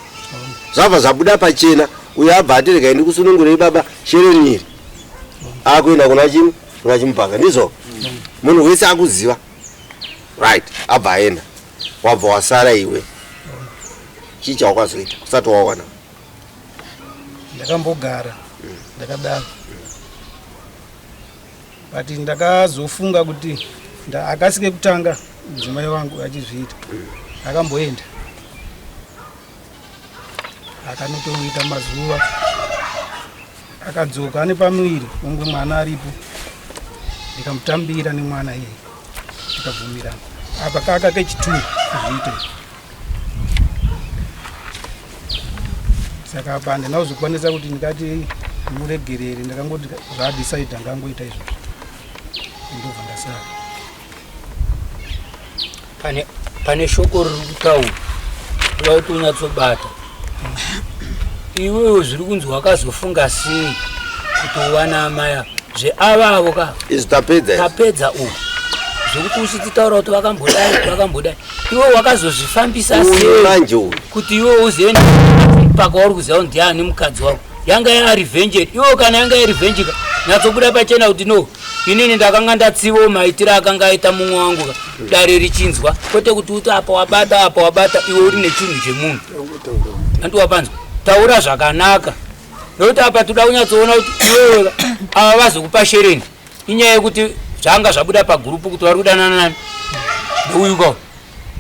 Zvabva zvabuda pachena. Uyu abva ati, "Regai ndikusunungurei baba, shereni iri." Akuenda kuna chini? Kuna chimupaka. Ndizvo, munhu wese akuziva, right? Abva aenda, wabva wasara iwe. Chii chawakazoita usati wawana?
Ndakambogara ndakadaro, but ndakazofunga kuti akasike kutanga mudzimai wangu achizviita. Akamboenda akanotoita mazuva, akadzoka ane pamuviri kunge mwana aripo. Ndikamutambira nemwana iyeye, tikabvumirana. Apa kaka kechitu kuzviita izvi. Saka apa handina kuzokwanisa kuti ndingati muregerere. Ndakangoti zvaadhisaidha, ngangoita izvozvo, ndobva ndasara.
Pane shoko riri kutaura, toda kuti unyatsobata iwewe. Zviri kunzi wakazofunga sei kuti uwana amai ava zveavavo ka?
Izvi tapedza izvi.
Tapedza uku zvekuti uchititaura kuti vakambodai, vakambodai, iwe wakazozvifambisa
Uyu
sei?
Manje uyu.
Kuti iwe uzoenda paka wauri kuziva kuti ndiani mukadzi wako. Yanga yarevenge iwe? Kana yanga yarevenge ka, nyatsobuda pachena kuti, "No, inini ndakanga ndatsivawo maitiro akanga aita mumwe wangu ka." Dare richinzwa, kwete kuti uti apa wabata, apa wabata, iwe uri nechinhu chemunhu. Andi wapanzwa? Taura zvakanaka, nokuti apa toda kunyatsoona kuti iwewe ka, ava vazokupa shereni inyaya yekuti zvanga zvabuda pagurupu kuti vari kudanana nani neuyu ka.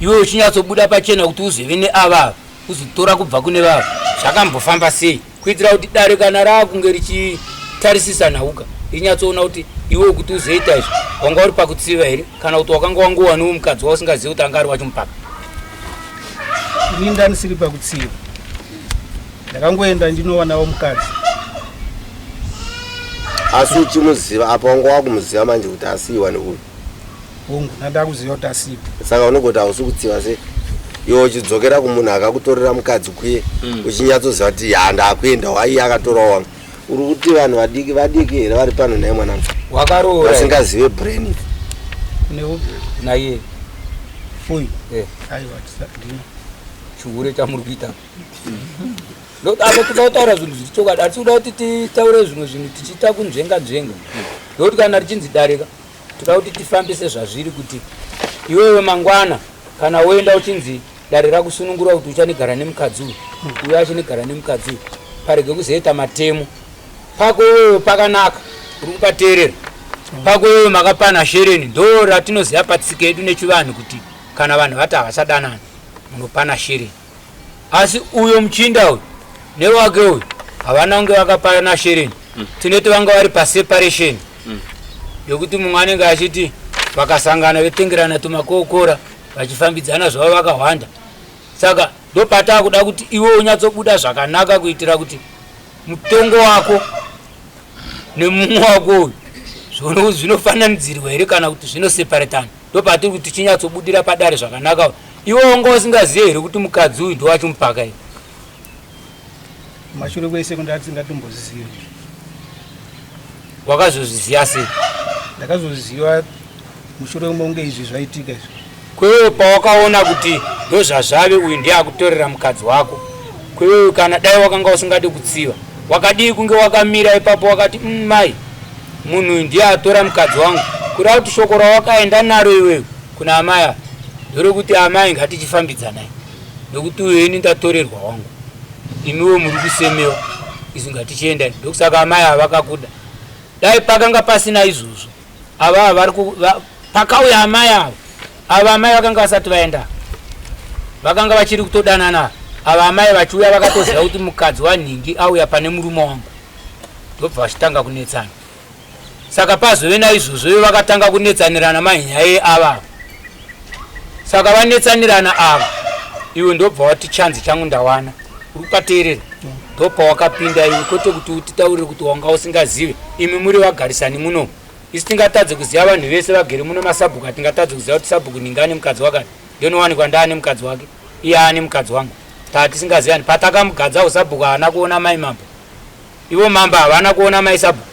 Iwe uchinyatsobuda pachena kuti uzove neava, uzotora kubva kune vava, zvakambofamba sei, kuitira kuti dare kana raakunge richitarisisa nhauka rinyatsoona kuti iwe kuti uzoita izvi wanga uri pakutsiva here, kana kuti wakanga wangowaniwo mukadzi wausingazivi kuti anga ari wacho mupaka.
Ini ndandisiri pakutsiva. Ndakangoenda ndinowanawo mukadzi.
Asi uchimuziva apa, wanga wakumuziva manje kuti asiyiwa neuyu?
Hongu, ndandakuziva kuti asipo.
Saka unogoti hausi kutsiva sei iwe uchidzokera kumunhu akakutorera mukadzi kuye uchinyatsoziva kuti ya ndakuenda waiye akatorawo wangu. Uri kuti vanhu vadiki vadiki here vari pano naye mwanangu?
Wakaroora
vasingazive brain.
Naiye
uyu?
Eh.
Aiwa, ndina.
Chihure chamuri kuita. Ndokuti apa toda kutaura zvinhu zviri chokwadi, hatisi kuda kuti titaure zvimwe zvinhu tichiita kunzvenga nzvenga. Ndokuti kana richinzi darika, toda kuti tifambise zvazviri, kuti iwewe mangwana kana woenda uchinzi dare rakusunungura kuti uchanigara nemukadzi uyu, uyo achinigara nemukadzi uyu, parege kuzoita matemo. Pako iwewe pakanaka, uri kupateerera pako iwewe makapana shereni, ndo ratinoziva patsika yedu nechivanhu kuti kana vanhu vati havachadanana munopana shereni. Asi uyo muchinda uyu newake uyu havana kunge vakapana shereni. Tinoti vanga vari paseparation yokuti mumwe anenge achiti vakasangana vetengerana tumakokora vachifambidzana zvavo vakahwanda. Saka ndopataa kuda kuti iwe unyatsobuda zvakanaka kuitira kuti mutongo wako nemumwe wako uyu zvono zvinofananidzirwa here kana kuti zvinoseparatana. Ndopatiri kuti tichinyatsobudira padare zvakanaka. Iwe wanga usingazive here kuti mukadzi uyu ndowachimupaka iwe?
Mashure kwese kundati ngatombozizive.
Wakazozviziva sei?
Ndakazozviziva mushure mekunge izvi zvaitika izvi.
Kwewe pawakaona kuti ndozvazvave, uyu ndiye akutorera mukadzi wako, kwewewe kana dai wakanga usingadi kutsiva, wakadii kunge wakamira ipapo wakati mai, munhu uyu ndiye atora mukadzi wangu"? Kureva kuti shoko rawakaenda naro iwewe kuna amai ava nderekuti, "Amai, ngatichifambidzanai nekuti uyu ini ndatorerwa wangu, imiwo muri kusemewa, izvi ngatichiendai." Ndokusaka amai ava vakakuda. Dai pakanga pasina izvozvo, ava vari pakauya amai ava, ava amai vakanga vasati vaenda, vakanga vachiri kutodanana. Ava amai vachiuya vakatoziva kuti mukadzi wanhingi auya pane murume wangu, ndobva vachitanga kunetsana. Saka pazove naizvozvo ivo vakatanga kunetsanirana mahinyaya ava. Saka vanetsanirana ava, iwe ndobva wati chanzi changu ndawana. Uri kupateerera? Ndopawakapinda iwe, kwete kuti utitaurire kuti wanga usingazive. Imi muri vagarisani muno, isu tingatadze kuziva vanhu vese vagere muno? Masabhuku atingatadze kuziva kuti sabhuku ningi ane mukadzi wakati, ndonowanikwa ndaane mukadzi wake, iye aane mukadzi wangu, taa tisingazivani. Patakamugadza usabhuku haana kuona mai mambo, ivo mambo havana kuona mai sabhuku.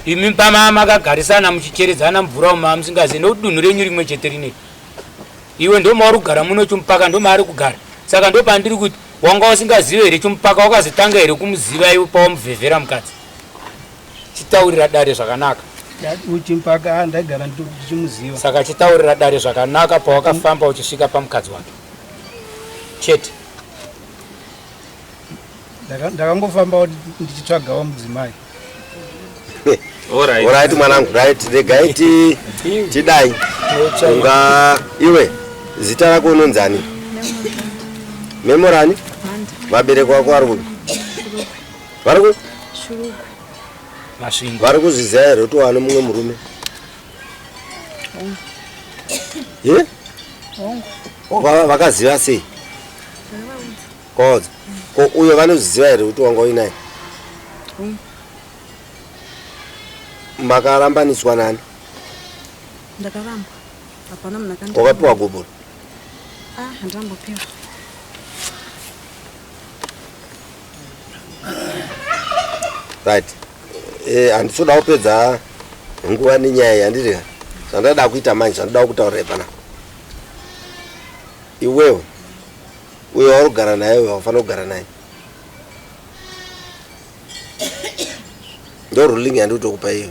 Imi pama makagarisana muchicheredzana mvura umu musingazivi, nokuti dunhu renyu rimwe chete rinei. Iwe ndomauri kugara muno, chimupaka ndomaari kugara. Saka ndopandiri kuti wanga usingazivi here chimupaka? Wakazotanga here kumuziva iwe pawamuvhevhera mukadzi? Chitaurira dare zvakanaka.
Uchimpaka ndaigara ndichimuziva.
Saka chitaurira dare zvakanaka pawakafamba uchisvika pamukadzi wake chete.
Ndakangofambawo ndichitsvagawo mudzimai.
Alright.
Alright mwanangu, right, regai tidai unga iwe zita rako unonzani? Memorani. Vabereki vako vari kupi? Vari ku
Masvingo.
Vari kuzviziva here kuti wane mumwe murume? Ye? Vakaziva sei? Kwaudza ko uyo vanozviziva here kuti wanga uinaye? Makarambaniswa nani?
Ndakarambwa, hapana munhu akandi.
Wakapiwa gobora?
Ah, handambopiwa.
Right, handisoda kupedza nguva nenyaya iyi, handiti? Zvandada kuita manje, zvandoda kutaurira panapa, iwewe uyo wauri kugara naye, uyo waufanira kugara naye, ndo ruling yandikutokupa iyo.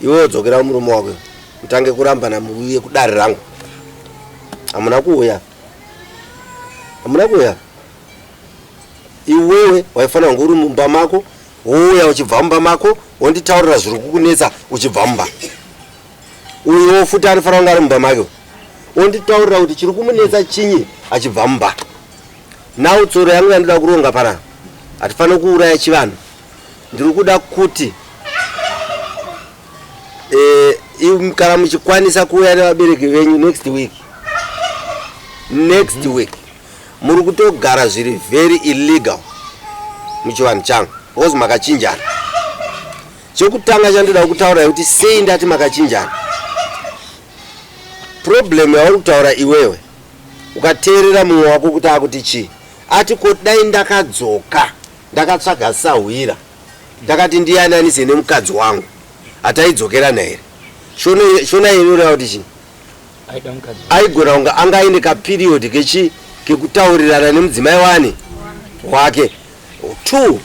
Iwewe dzokera kumurume wako, utange kurambana, muuye kudare rangu. Hamuna kuuya, hamuna kuuya. Iwewe waifanira kunge uri mumba mako, wouya uchibva mumba mako, wonditaurira zviri kukunetsa uchibva mumba. Uyowo futi anofanira kunge ari mumba make, onditaurira kuti chiri kumunetsa chinyi achibva mumba. Now tsoro yangu yandoda kuronga panapa, hatifaniri kuuraya chivanhu. Ndiri kuda kuti kana muchikwanisa kuuya nevabereki venyu next week, next week. Muri kutogara zviri very illegal muchivanhu changu because makachinjana. Chekutanga chandoda kutaura kuti sei ndati makachinjana. Problem yauri kutaura iwewe, ukateerera mumwe wako kuti akuti chii, ati ko dai ndakadzoka ndakatsvaga sahwira, ndakati ndiyananise nemukadzi wangu, hataidzokerana here? Shona inoreva kuti chii?
Aida mukadzi.
Aigona kunge anga aine kaperiod kechi kekutaurirana nemudzimai wani wake. Two,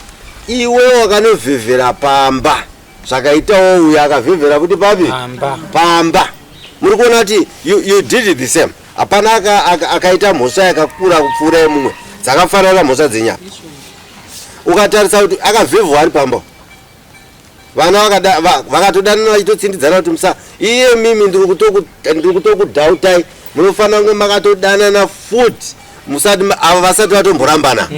iwe wakanovhevhera pamba zvakaitawo uyo akavhevhera kuti papi?
Pamba.
Pamba. Muri kuona kuti you did it the same. Hapana akaita mhosva yakakura kupfuura yemumwe, dzakafanana mhosva dzenyama. Ukatarisa kuti akavhevhwa ari pamba, vana vakatodanana vachitotsindidzana kuti musa iye mimi ndiri kutokudhautai, munofanira kunge makatodanana futi musati ava vasati vatomborambana.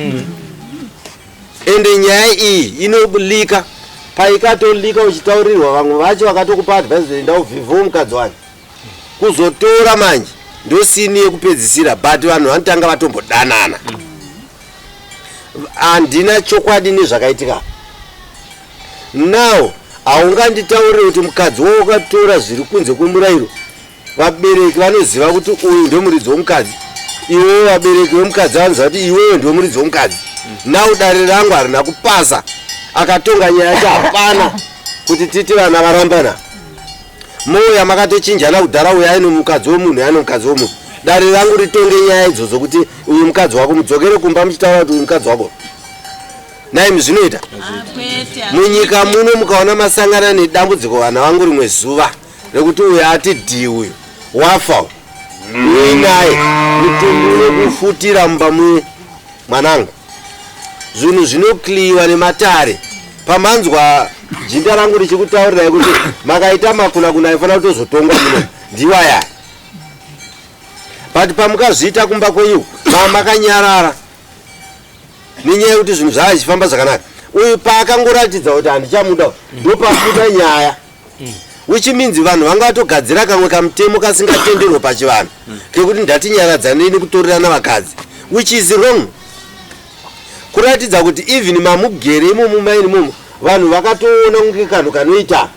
Ende nyaya iyi inolika paikatolika uchitaurirwa, vamwe vacho vakatokupa advice kuti enda uvhivhewo mukadzi wacho kuzotora manje ndosini yekupedzisira, but vanhu vanotanga vatombodanana. Handina chokwadi nezvakaitika. Now haunganditaurire kuti mukadzi wawakatora zviri kunze kwemurayiro. Vabereki vanoziva kuti uyu ndomuridzi womukadzi, iwewe vabereki vemukadzi vanoziva kuti iwewe ndiwe muridzi womukadzi. Now dare rangu harina kupasa akatonga nyaya yacho, hapana kuti titi vana varambana. Mouya makatochinjana kudhara, uyu aine mukadzi wemunhu, aine mukadzi wemunhu. Dare rangu ritonge nyaya idzodzo kuti uyu mukadzi wako, mudzokere kumba muchitaura kuti uyu mukadzi wako. Naimi zvinoita munyika muno, mukaona masangana nedambudziko vana vangu rimwe zuva rekuti uyu ati dhi uyu wafa uinaye mutumbi unokufutira mumba muye. Mwanangu, zvinhu zvinokliwa nematare. Pamanzwa jinda rangu richikutaurirai kuti makaita makuna kuna aifanira kutozotongwa muno ndiwaya, but pamukazviita kumba kwenyu makanyarara nenyaya yekuti zvinhu zvaa zvichifamba zvakanaka. Uyu paakangoratidza kuti handichamuda, ndopabuda nyaya, which means vanhu vanga vatogadzira kamwe kamutemo kasingatenderwe pachivanhu kekuti ndatinyaradzanei nekutorerana vakadzi, which is wrong. Kuratidza kuti even mamugere imomo maini imomo vanhu vakatoona kunge kanhu kanoita,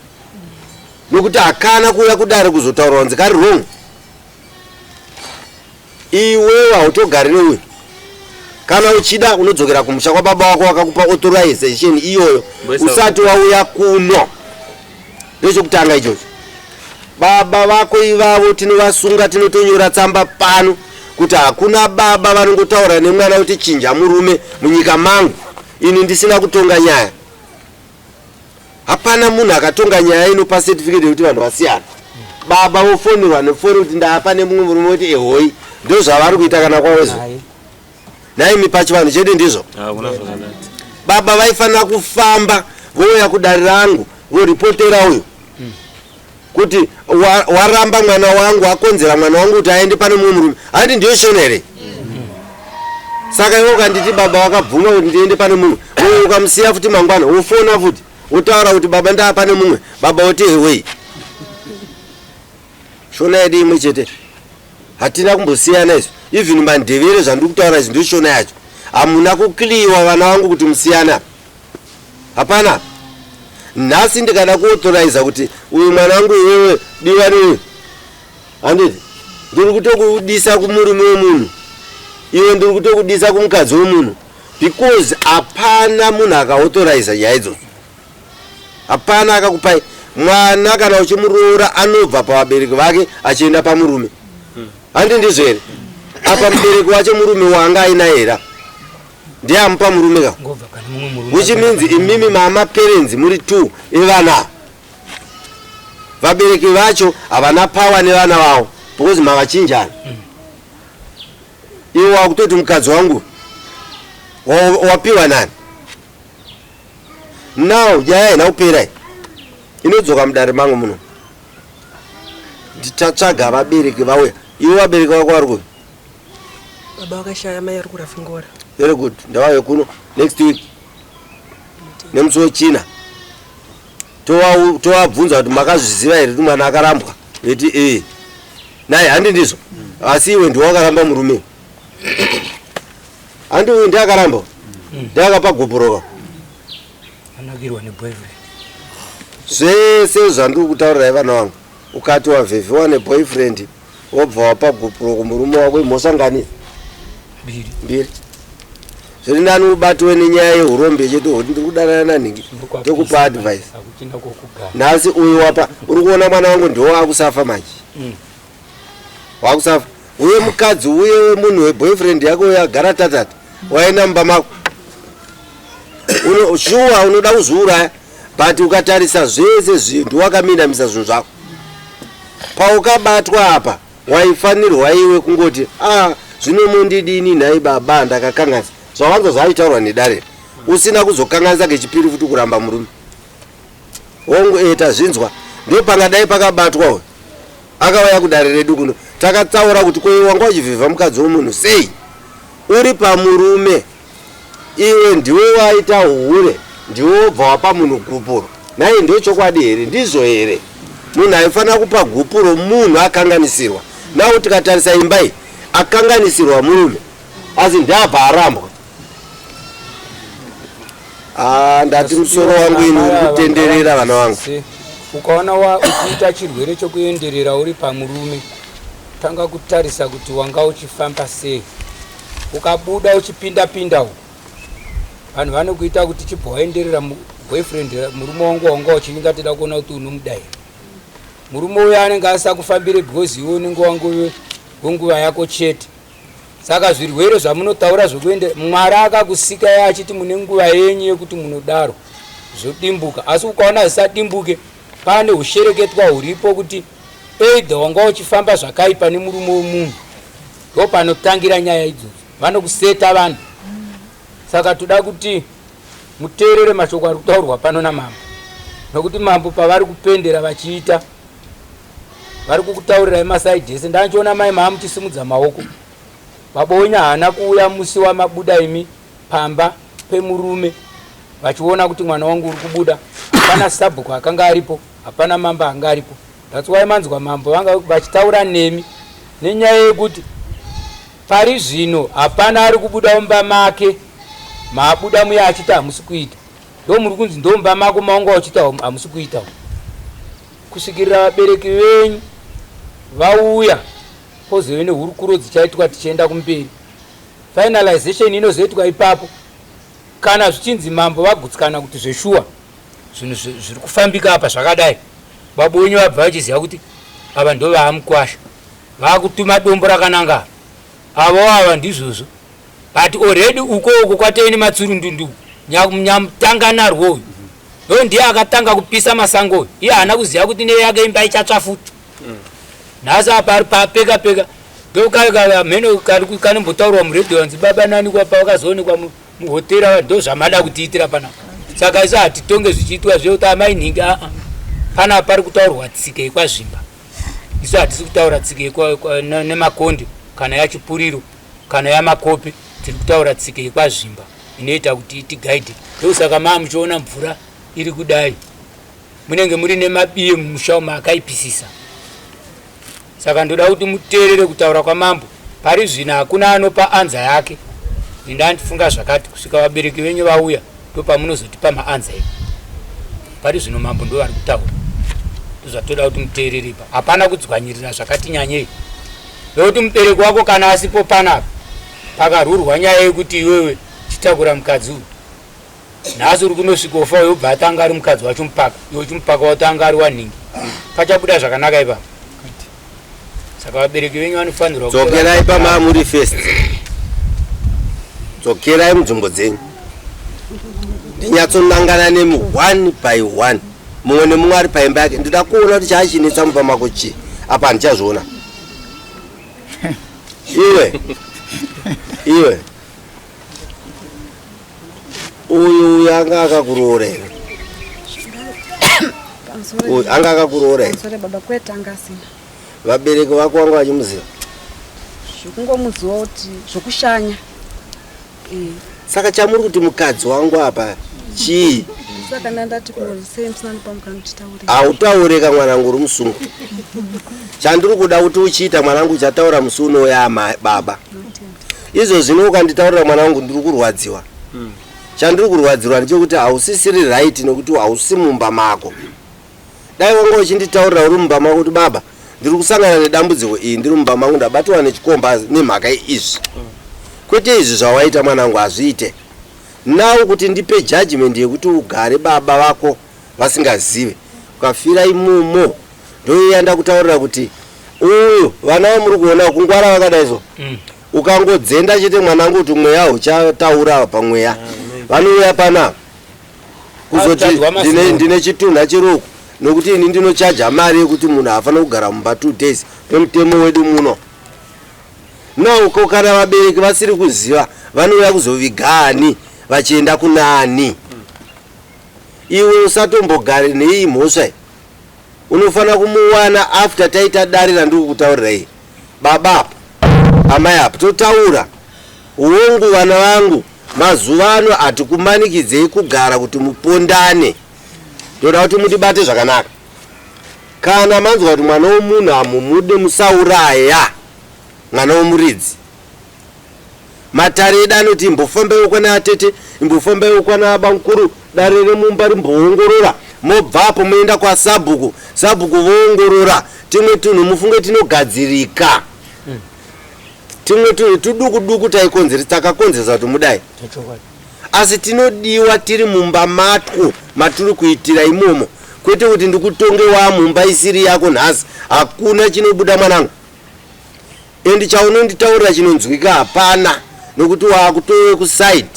nokuti hakana kuuya kudare kuzotaurwa kunzi kari wrong. Iwewe hautogarire uyu. Kana uchida unodzokera kumusha kwababa wako wakakupa authorization iyoyo usati wauya kuno. Ndechokutanga ichocho. Baba vako ivavo tinovasunga, tinotonyora tsamba pano kuti hakuna baba vanongotaura nemwana kuti chinja murume munyika mangu ini ndisina kutonga nyaya. Hapana munhu akatonga nyaya inopa certificate yekuti vanhu vasiyana, baba vofonerwa nefoni kuti ndaapa nemumwe murume kuti ehoi. Ndozvavari kuita kana kwawezo naimi pachivanhu chedu ndizvo.
Hakuna zvakadai.
Baba vaifanira kufamba vouya kudare rangu voripotera uyu kuti waramba mwana wangu, akonzera mwana wangu kuti aende pane mumwe murume. Handi ndiyo shona here? Saka iwe ukanditi baba wakabvuma kuti ndiende pane mumwe, uye ukamusiya futi, mangwana wofona futi wotaura kuti baba ndaa pane mumwe, baba woti hewei. Shona yedu imwe chete, hatina kumbosiyana izvo. Even mandevere zvandiri kutaura izvi ndio shona yacho. Hamuna kukliwa vana vangu kuti musiyana, hapana. Nhasi ndikada kuauthoriza kuti uyu mwana wangu iwewe diwa neuyu, handiti ndiri kutokudisa kumurume wemunhu, iwe ndiri kutokudisa kumukadzi wemunhu, because hapana munhu akaauthoriza nyaya idzodzo, hapana akakupai mwana. Kana uchimuroora anobva pavabereki vake achienda pamurume, handi ndizvo here? Apa mubereki wacho murume wanga ainaye here? Ndiye amupa murume ka?
Ngobva pane mumwe murume.
Which means imimi mama parents muri two evana, vabereki vacho havana power nevana vavo because mavachinjana. Iwe wakutoti mukadzi wangu wapiwa nani? Now nyaya haina kupera iyi, inodzoka mudare mangu muno. Ndichatsvaga vabereki vauya. Iwe vabereki vako vari kupi?
Baba vakashaya, mai ari kurafungora.
Very good. Ndavauye kuno next week nemusi wechina, tovabvunza kuti makazviziva here kuti mwana akarambwa, veti ee. Naye handi ndizvo? Asi iwe ndiwe wakaramba murume, handi uyu ndiye akaramba, ndiye akapa gupuro.
Anakirwa neboyfriend.
Zvese zvandiri kutaurirai vana vangu, ukati wavhevhewa neboyfriend. Wobva wapa gupuro kumurume wako imhosva ngani? Mbiri. Zviri nani ubatiwe nenyaya yehurombe chete kuti ndiri kudanana nanhingi tokupa advice. Nhasi uyu wapa uri kuona mwana wangu ndiwo akusafa manje. Wakusafa. Uye mukadzi uye wemunhu weboyfriend yako uyo agara tatata waenda mumba mako. Uno shuwa unoda kuzviuraya but ukatarisa zvese zvinhu wakaminamisa zvinhu zvako. Paukabatwa apa waifanirwa iwe kungoti ah zvino mondidini nhai baba ndakakanganisa. Zvawanza zvaitaurwa nedare. Usina kuzokanganisa kechipiri futi kuramba murume. Hongu eh tazvinzwa. Ndopangadai pakabatwa uyu. Akauya kudare redu kuno. Takatsaura kuti ko iwe wanga uchivhivha mukadzi wemunhu sei? Uri pamurume. Iwe ndiwe waita hure. Ndiwe wobva wapa munhu gupuro. Nhai ndochokwadi here? Ndizvo here? Munhu aifanira kupa gupuro munhu akanganisirwa. Now tikatarisa imba iyi akanganisirwa murume asi ndiabva arambwa. Ah, ndati musoro wangu ini uri kutenderera vana vangu.
Ukaona wa uchiita chirwere chokuenderera uri pamurume, tanga kutarisa kuti wanga uchifamba sei. Ukabuda uchipinda pinda uku, vanhu vanokuita kuti chibva waenderera boyfriend murume wangu wanga uchivinga toda kuona kuti unomuda here. Murume uyo anenge asakufambire because iwe unenge wanguve wenguva yako chete. Saka zvirwere zvamunotaura zvekuenda Mwari akakusikai achiti mune nguva yenyu yekuti munodaro zvodimbuka asi ukaona zvisadimbuke pane hushereketwa huripo kuti either wanga uchifamba zvakaipa nemurume wemunhu ndopanotangira nyaya idzodzo vanokuseta vanhu saka toda kuti muteerere mashoko ari kutaurwa pano namambo nokuti mambo pavari kupendera vachiita vari kukutaurirai masaidi ese ndandichiona mai maamuchisimudza maoko baba wenyu haana kuuya musi wamabuda imi pamba pemurume vachiona kuti mwana wangu uri kubuda hapana sabhuku akanga aripo hapana mambo anga aripo that's why manzwa mambo vanga vachitaura nemi nenyaya yekuti pari zvino hapana ari kubuda mumba make maabuda muya achiti hamusi kuita ndo muri kunzi ndomba mako maunga uchiita hamusi kuita kusvikirira vabereki venyu vauya pozove nehurukuro dzichaitwa tichienda kumberi finalization inozoitwa ipapo kana zvichinzi mambo vagutsikana kuti zveshuwa zvinhu zviri kufambika apa zvakadai baba wenyu vabva vachiziva kuti ava ndo vaamukwasha vaakutuma dombo rakananga avo ava ndizvozvo but already uko uko kwatove nematsurundundu nyamutanga narwo uyu ndo ndiye akatanga kupisa masango uyu iye haana kuziva kuti neyake imba ichatsva futi nhasi apa ari papeka peka ndokamheno kanombotaurwa muredhiyo anzi baba nani kwapa vakazoonekwa muhotera ndo zvamada kutiitira panapa saka isu hatitonge zvichiitwa zvekuti amai nhingi aa panapa pari kutaurwa tsika yekwazvimba isu hatisi kutaura tsika nemakondi kana yachipuriro Kana yamakope tiri kutaura tsika yekwazvimba inoita kuti itigaidhe ndosaka maa muchiona mvura iri kudai munenge muri nemabiye mumusha umo akaipisisa saka ndoda kuti muteerere kutaura kwamambo pari zvino hakuna anopa anza yake indandifunga zvakati kusvika vabereki venyu vauya ndopamunozotipa maanza enyu pari zvino mambo ndo vari kutaura ndozvatoda kuti muteerere ipa hapana kudzwanyirira zvakati nyanyei Nekuti mubereki wako kana asipo panapa pakarurwa nyaya yekuti iwewe chitakura mukadzi uyu nhasi uri kunosvikofa uyo ubva atanga ari mukadzi wacho mupaka iwe chimupaka watanga ari wanhingi pachabuda zvakanaka ipapo saka vabereki venyu vanofanirwa
dzokerai pamamuri first dzokerai munzvimbo dzenyu ndinyatsonangana nemi one by one mumwe nemumwe ari paimba yake ndoda kuona kuti chaachinetsa mumba mako chii apa handichazviona iwe iwe uyu uyu anga akakuroora here uyu anga akakuroora here
baba kwete anga asina
vabereki vako vanga vachimuziva
zvekungomuziva kuti zvekushanya
eh. Saka chamuri kuti mukadzi wangu apa chii?
Saka ndandati sei musina ndipamukana
kuti Hautaure ka mwanangu uri musungu. Chandiri kuda kuti uchiita mwanangu uchataura musi unouya ama baba. Izvo zvino ukanditaurira mwanangu ndiri kurwadziwa. Chandiri kurwadzirwa ndechekuti hausisiri right nekuti hausi mumba mako. Dai wanga uchinditaurira uri mumba mako kuti baba. Ndiri kusangana nedambudziko iyi ndiri mumba mangu ndabatiwa nechikomba nemhaka yeizvi. Kwete izvi zvawaita mwanangu hazviite. Now kuti ndipe judgment yekuti ugare baba vako vasingazive ukafira imomo ndoiya ndakutaurira kuti uyu vana vamuri kuona kungwara vakadai so Ukangodzenda chete mwanangu kuti mweya uchataura pamweya vanouya panapa kuzoti ndine chitunha chiri uku nokuti ini ndinochaja mari yekuti munhu haafanira kugara mumba 2 days pemutemo wedu muno. Now ko kana vabereki vasiri kuziva vanouya kuzoviga ani vachienda kunani? Iwe usatombogare neiyi mhosva iyi. Unofanira kumuwana after taita dare randiri kukutaurira iyi. Baba apa, amai apa totaura. Hongu vana vangu, mazuva ano hatikumanikidzei kugara kuti mupondane. Ndoda kuti mutibate zvakanaka. Kana manzwa kuti mwana womunhu hamumude musauraya mwana womuridzi. Matare edu anoti imbofambaiwo kwana atete, imbofambaiwo kwana bamkuru, dare remumba rimboongorora, mobvapo moenda kwasabhuku, sabhuku voongorora, timwe tunhu mufunge tinogadzirika. Timwe tunhu tuduku duku taikonzeresa takakonzeresa kuti mudai. Asi tinodiwa tiri mumba matwo matiri kuitira imomo, kwete kuti ndikutonge wamumba isiri yako nhasi. Hakuna chinobuda mwanangu. And chaunonditaurira chinonzwika hapana nokuti waakutove kuside.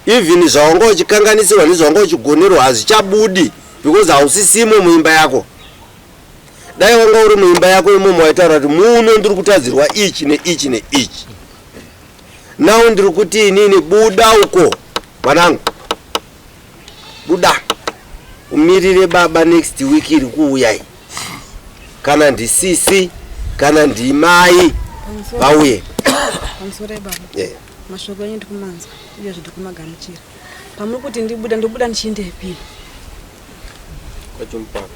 Even zvawanga uchikanganisirwa nezvawanga uchigonerwa hazvichabudi because hausisimo muimba yako. Dai wanga uri muimba yako imomo waitaura kuti muno ndiri kutadzirwa ichi neichi neichi. Now ndiri kuti inini buda uko mwanangu. Buda umirire baba next week iri kuuya iyi. Kana ndisisi kana ndimai vauye.
Pamusoro baba.
Yeah.
Mashoko enyu ndikumanzwa uyezve ndikumagamuchira. Pamuri kuti ndibuda ndobuda ndichiendepi?
Kwachimpaka.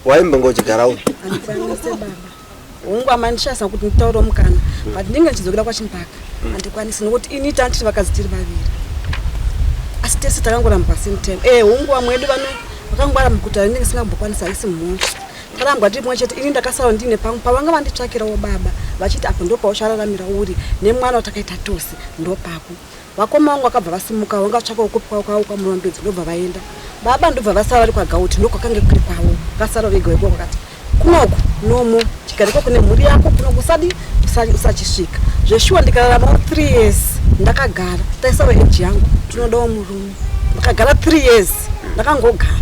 Waimbenge uchigara upi?
Handikwanise baba. Hongu amandishasa kuti nditaurewo mukana but ndinge ndichidzokera kwachimpaka. Handikwanisi nokuti ini tanga tiri vakadzi tiri vaviri. Asi tese takangorambwa same time. Eh hongu vamwe vedu vano vakangwara mukuti ndinge ndisingambokwanisi haisi mhosva. Takarambwa tiri pamwe chete ini ndakasara ndine pangu pavanga vanditsvakirawo baba vachiti apo ndopauchararamira uri nemwana watakaita tose ndopako. Vakoma vangu vakabva vasimuka vanga vatsvakawo kupi kwavo kwavo kwaMurambidzi ndobva vaenda. Baba ndobva vasara vari kwaGauti ndokwakange kuri kwavo. Vakasara vega ikoko vakati kunoku nomo chigara ikoko nemhuri yako kunoku usadi usachisvika. Zveshuwa ndikararamawo 3 years ndakagara taisawo age yangu tinodawo murume. Ndakagara 3 years ndakangogara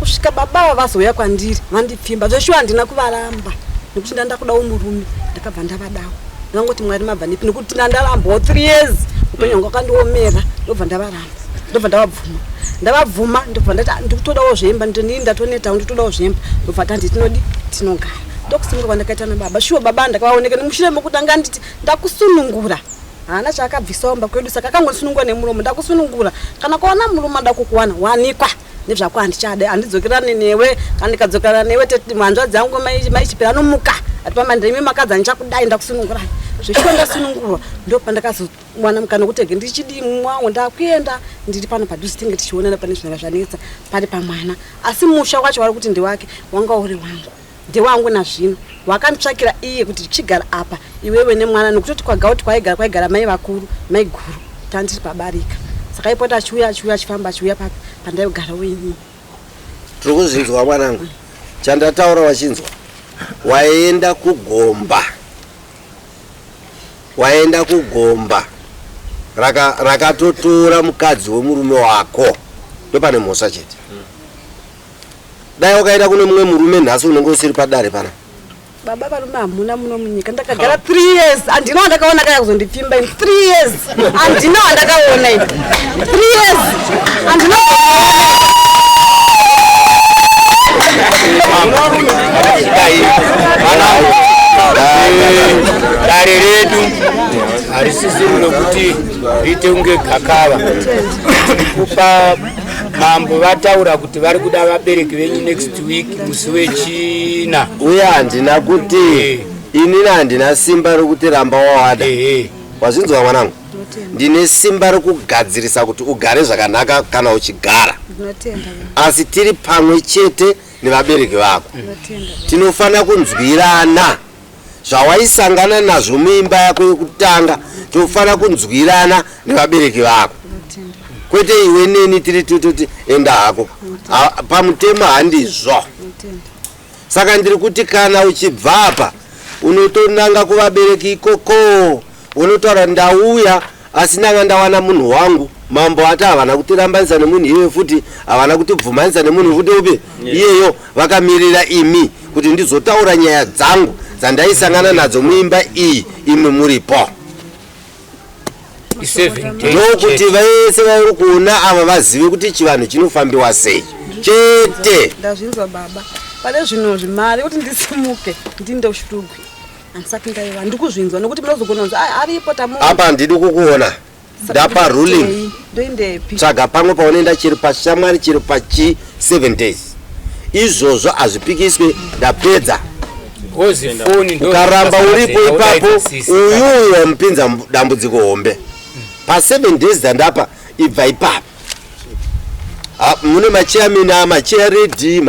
kusvika baba ava vazouya kwandiri vandipfimba. Zveshuwa handina kuvaramba nekuti ndanga ndakudawo murume ndakabva ndavadawo. Ndangoti Mwari mabva nepi nekuti ndandarambawo 3 years upenyu hwangu wakandiomera ndobva ndavaramba ndobva ndavabvuma ndavabvuma ndobva ndati ah, ndikutodawo zvemba ndini ndatonetawo ndikutodawo zvemba ndobva tandi tinodi tinogara ndokusimuka kwandakaita nababa shuwa baba ndakavaoneka nemushure mekuti anga nditi ndakusunungura haana chaakabvisawo mba kwedu saka akangondisunungura nemuromo ndakusunungura kana kuwana murume ada kukuwana wanikwa nezvako handichade handidzokerane newe kana ndikadzokerana newe hanzvadzi yangu maichipira anomuka ati pamandira imi makadzi handichakudai ndakusunungurai zveshuwa ndasunungurwa ndopandakazowana mukana wekuti ege ndichidii mumwe wangu ndakuenda ndiri pano padhuze tinge tichionana pane zvinenge zvanetsa pari pamwana asi musha wacho wari kuti ndewake wanga uri wangu ndewangu nazvino wakanditsvakira iye kuti chigara apa iwewe nemwana nokutoti kwagauti kwaigara kwaigara mai vakuru maiguru tandiri pabarika saka aipota achiuya achiuya achifamba achiuya papi pandaigara uini
Tiri kuzvinzwa mwanangu. Chandataura wachinzwa. Waenda kugomba. Waenda kugomba rakatotora raka mukadzi wemurume wako. Ndopane mhosva chete. Dai wakaenda kune mumwe murume nhasi unenge usiri padare pana.
Baba varume hamuna muno munyika ndakagara 3 years handina wandakaona kaya kuzondipfimba ini 3 years handina wandakaona ini 3 years handina
Dare redu harisisiri rokuti riite kunge gakava kupa Mambo vataura kuti vari kuda vabereki venyu next week musi wechina.
Uye handina kuti inini handina simba rokuti ramba wawada. Wazvinzwa mwanangu? Ndine simba rokugadzirisa kuti ugare zvakanaka kana uchigara. Asi tiri pamwe chete. Nevabereki vako.
Ndinotenda.
Tinofanira kunzwirana zvawaisangana nazvo muimba yako yekutanga. Tofanira kunzwirana nevabereki vako.
Ndinotenda.
Kwete iwe neni tiri tototi enda hako. Pamutemo handizvo.
Ndinotenda.
Saka ndiri kuti kana uchibva apa, unotonanga kuvabereki ikoko, unotaura, "Ndauya, asi ndanga ndawana munhu wangu. Mambo ati havana kutirambanisa nemunhu iyeyo, futi havana kutibvumanisa nemunhu futi upi iyeyo. Vakamirira imi kuti ndizotaura nyaya dzangu dzandaisangana nadzo muimba iyi, imi muripo."
I7 days.
Ndokuti
Chete.
vese vari kuona ava vazive kuti chivanhu chinofambiwa sei chete.
Ndazvinzwa baba. Pane zvinhu zvimari kuti ndisimuke ndinde kuShurugwi, handisati ndaiva ndikuzvinzwa nokuti munozogona kunzi, "Ai, aripo tamu."
Apa handidi kukuona, ndapa ruling.
Ndoindepi?
Tsvaga pamwe paunoenda, chiri pashamwari, chiri pachi 7 days izvozvo hazvipikiswe, ndapedza.
Wozi foni ndo
Ukaramba uripo ipapo,
sisi.
uyuyu wamupinza dambudziko hombe. Pa7 days dzandapa, ibva ipapo. Mune machairman, amachairedi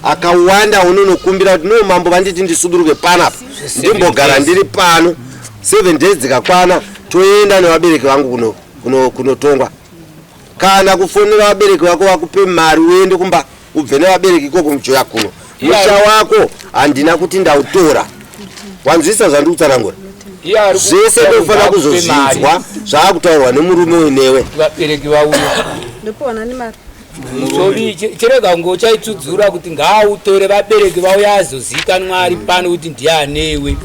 akawanda, unonokumbira kuti, "No, mambo vanditi ndisuduruke panapa, ndimbogara ndiri pano." 7 days dzikakwana, toenda nevabereki vangu kunotongwa, kana kufonera vabereki vako vakupe mari uende kumba, ubve nevabereki ikoko muchiuya kuno. Musha wako handina kuti ndautora. Wanzwisa zvandiri kutsanangura?
Iye ari
Zvese ndofanira kuzozvinzwa zvaakutaurwa nemurume uinewe.
Vabereki vauya.
Ndopiwana nemari.
Musovi chirega kunge uchaitsudzura kuti ngaautore, vabereki vauya azozikanwa ari pano kuti ndianewe,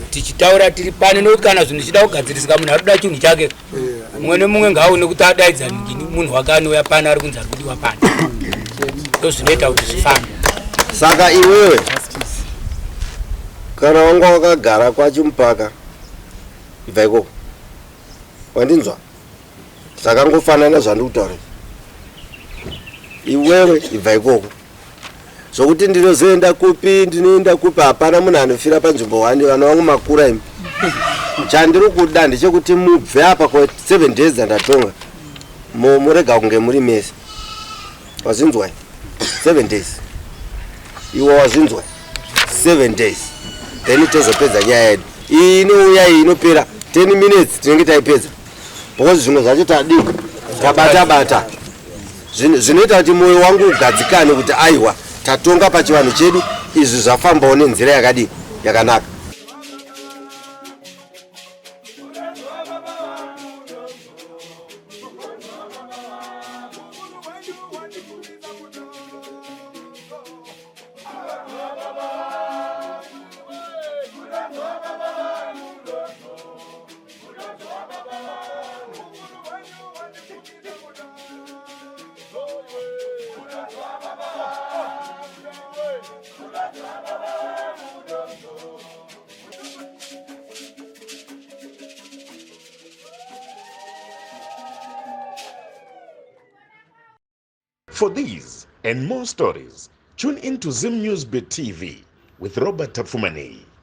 tichitaura tiri pano, nokuti kana zvinhu zvichida kugadzirisika, munhu ari kuda chinhu chake, mumwe nemumwe ngaaone kuti adaidza ngini munhu wake anouya pano, ari kunzi ari kudiwa pano. Ndo zvinoita kuti zvifambe.
Saka iwewe kana wanga wakagara kwaChimupaka, ibva ikoko. Wandinzwa? Zvakangofanana zvandiri kutaura, iwewe ibva ikoko. Zvokuti ndinozoenda kupi, ndinoenda kupi, hapana munhu anofira panzvimbo 1. Vana vangu makura imi. Chandiri kuda ndechekuti mubve apa kwa 7 days dzandatonga, murega kunge muri mese. Wazvinzwa? 7 days. Iwe wazvinzwa? 7 days, then tozopedza nyaya yedu iyi. Inouya iyi inopera 10 minutes, tinenge taipedza, because zvimwe zvacho tadii, tabata bata. Zvinoita kuti mwoyo wangu ugadzikane kuti aiwa, tatonga pachivanhu chedu, izvi zvafambawo nenzira yakadii, yakanaka.
For these and more stories, tune in to Zim News Bit TV with Robert Tafumani.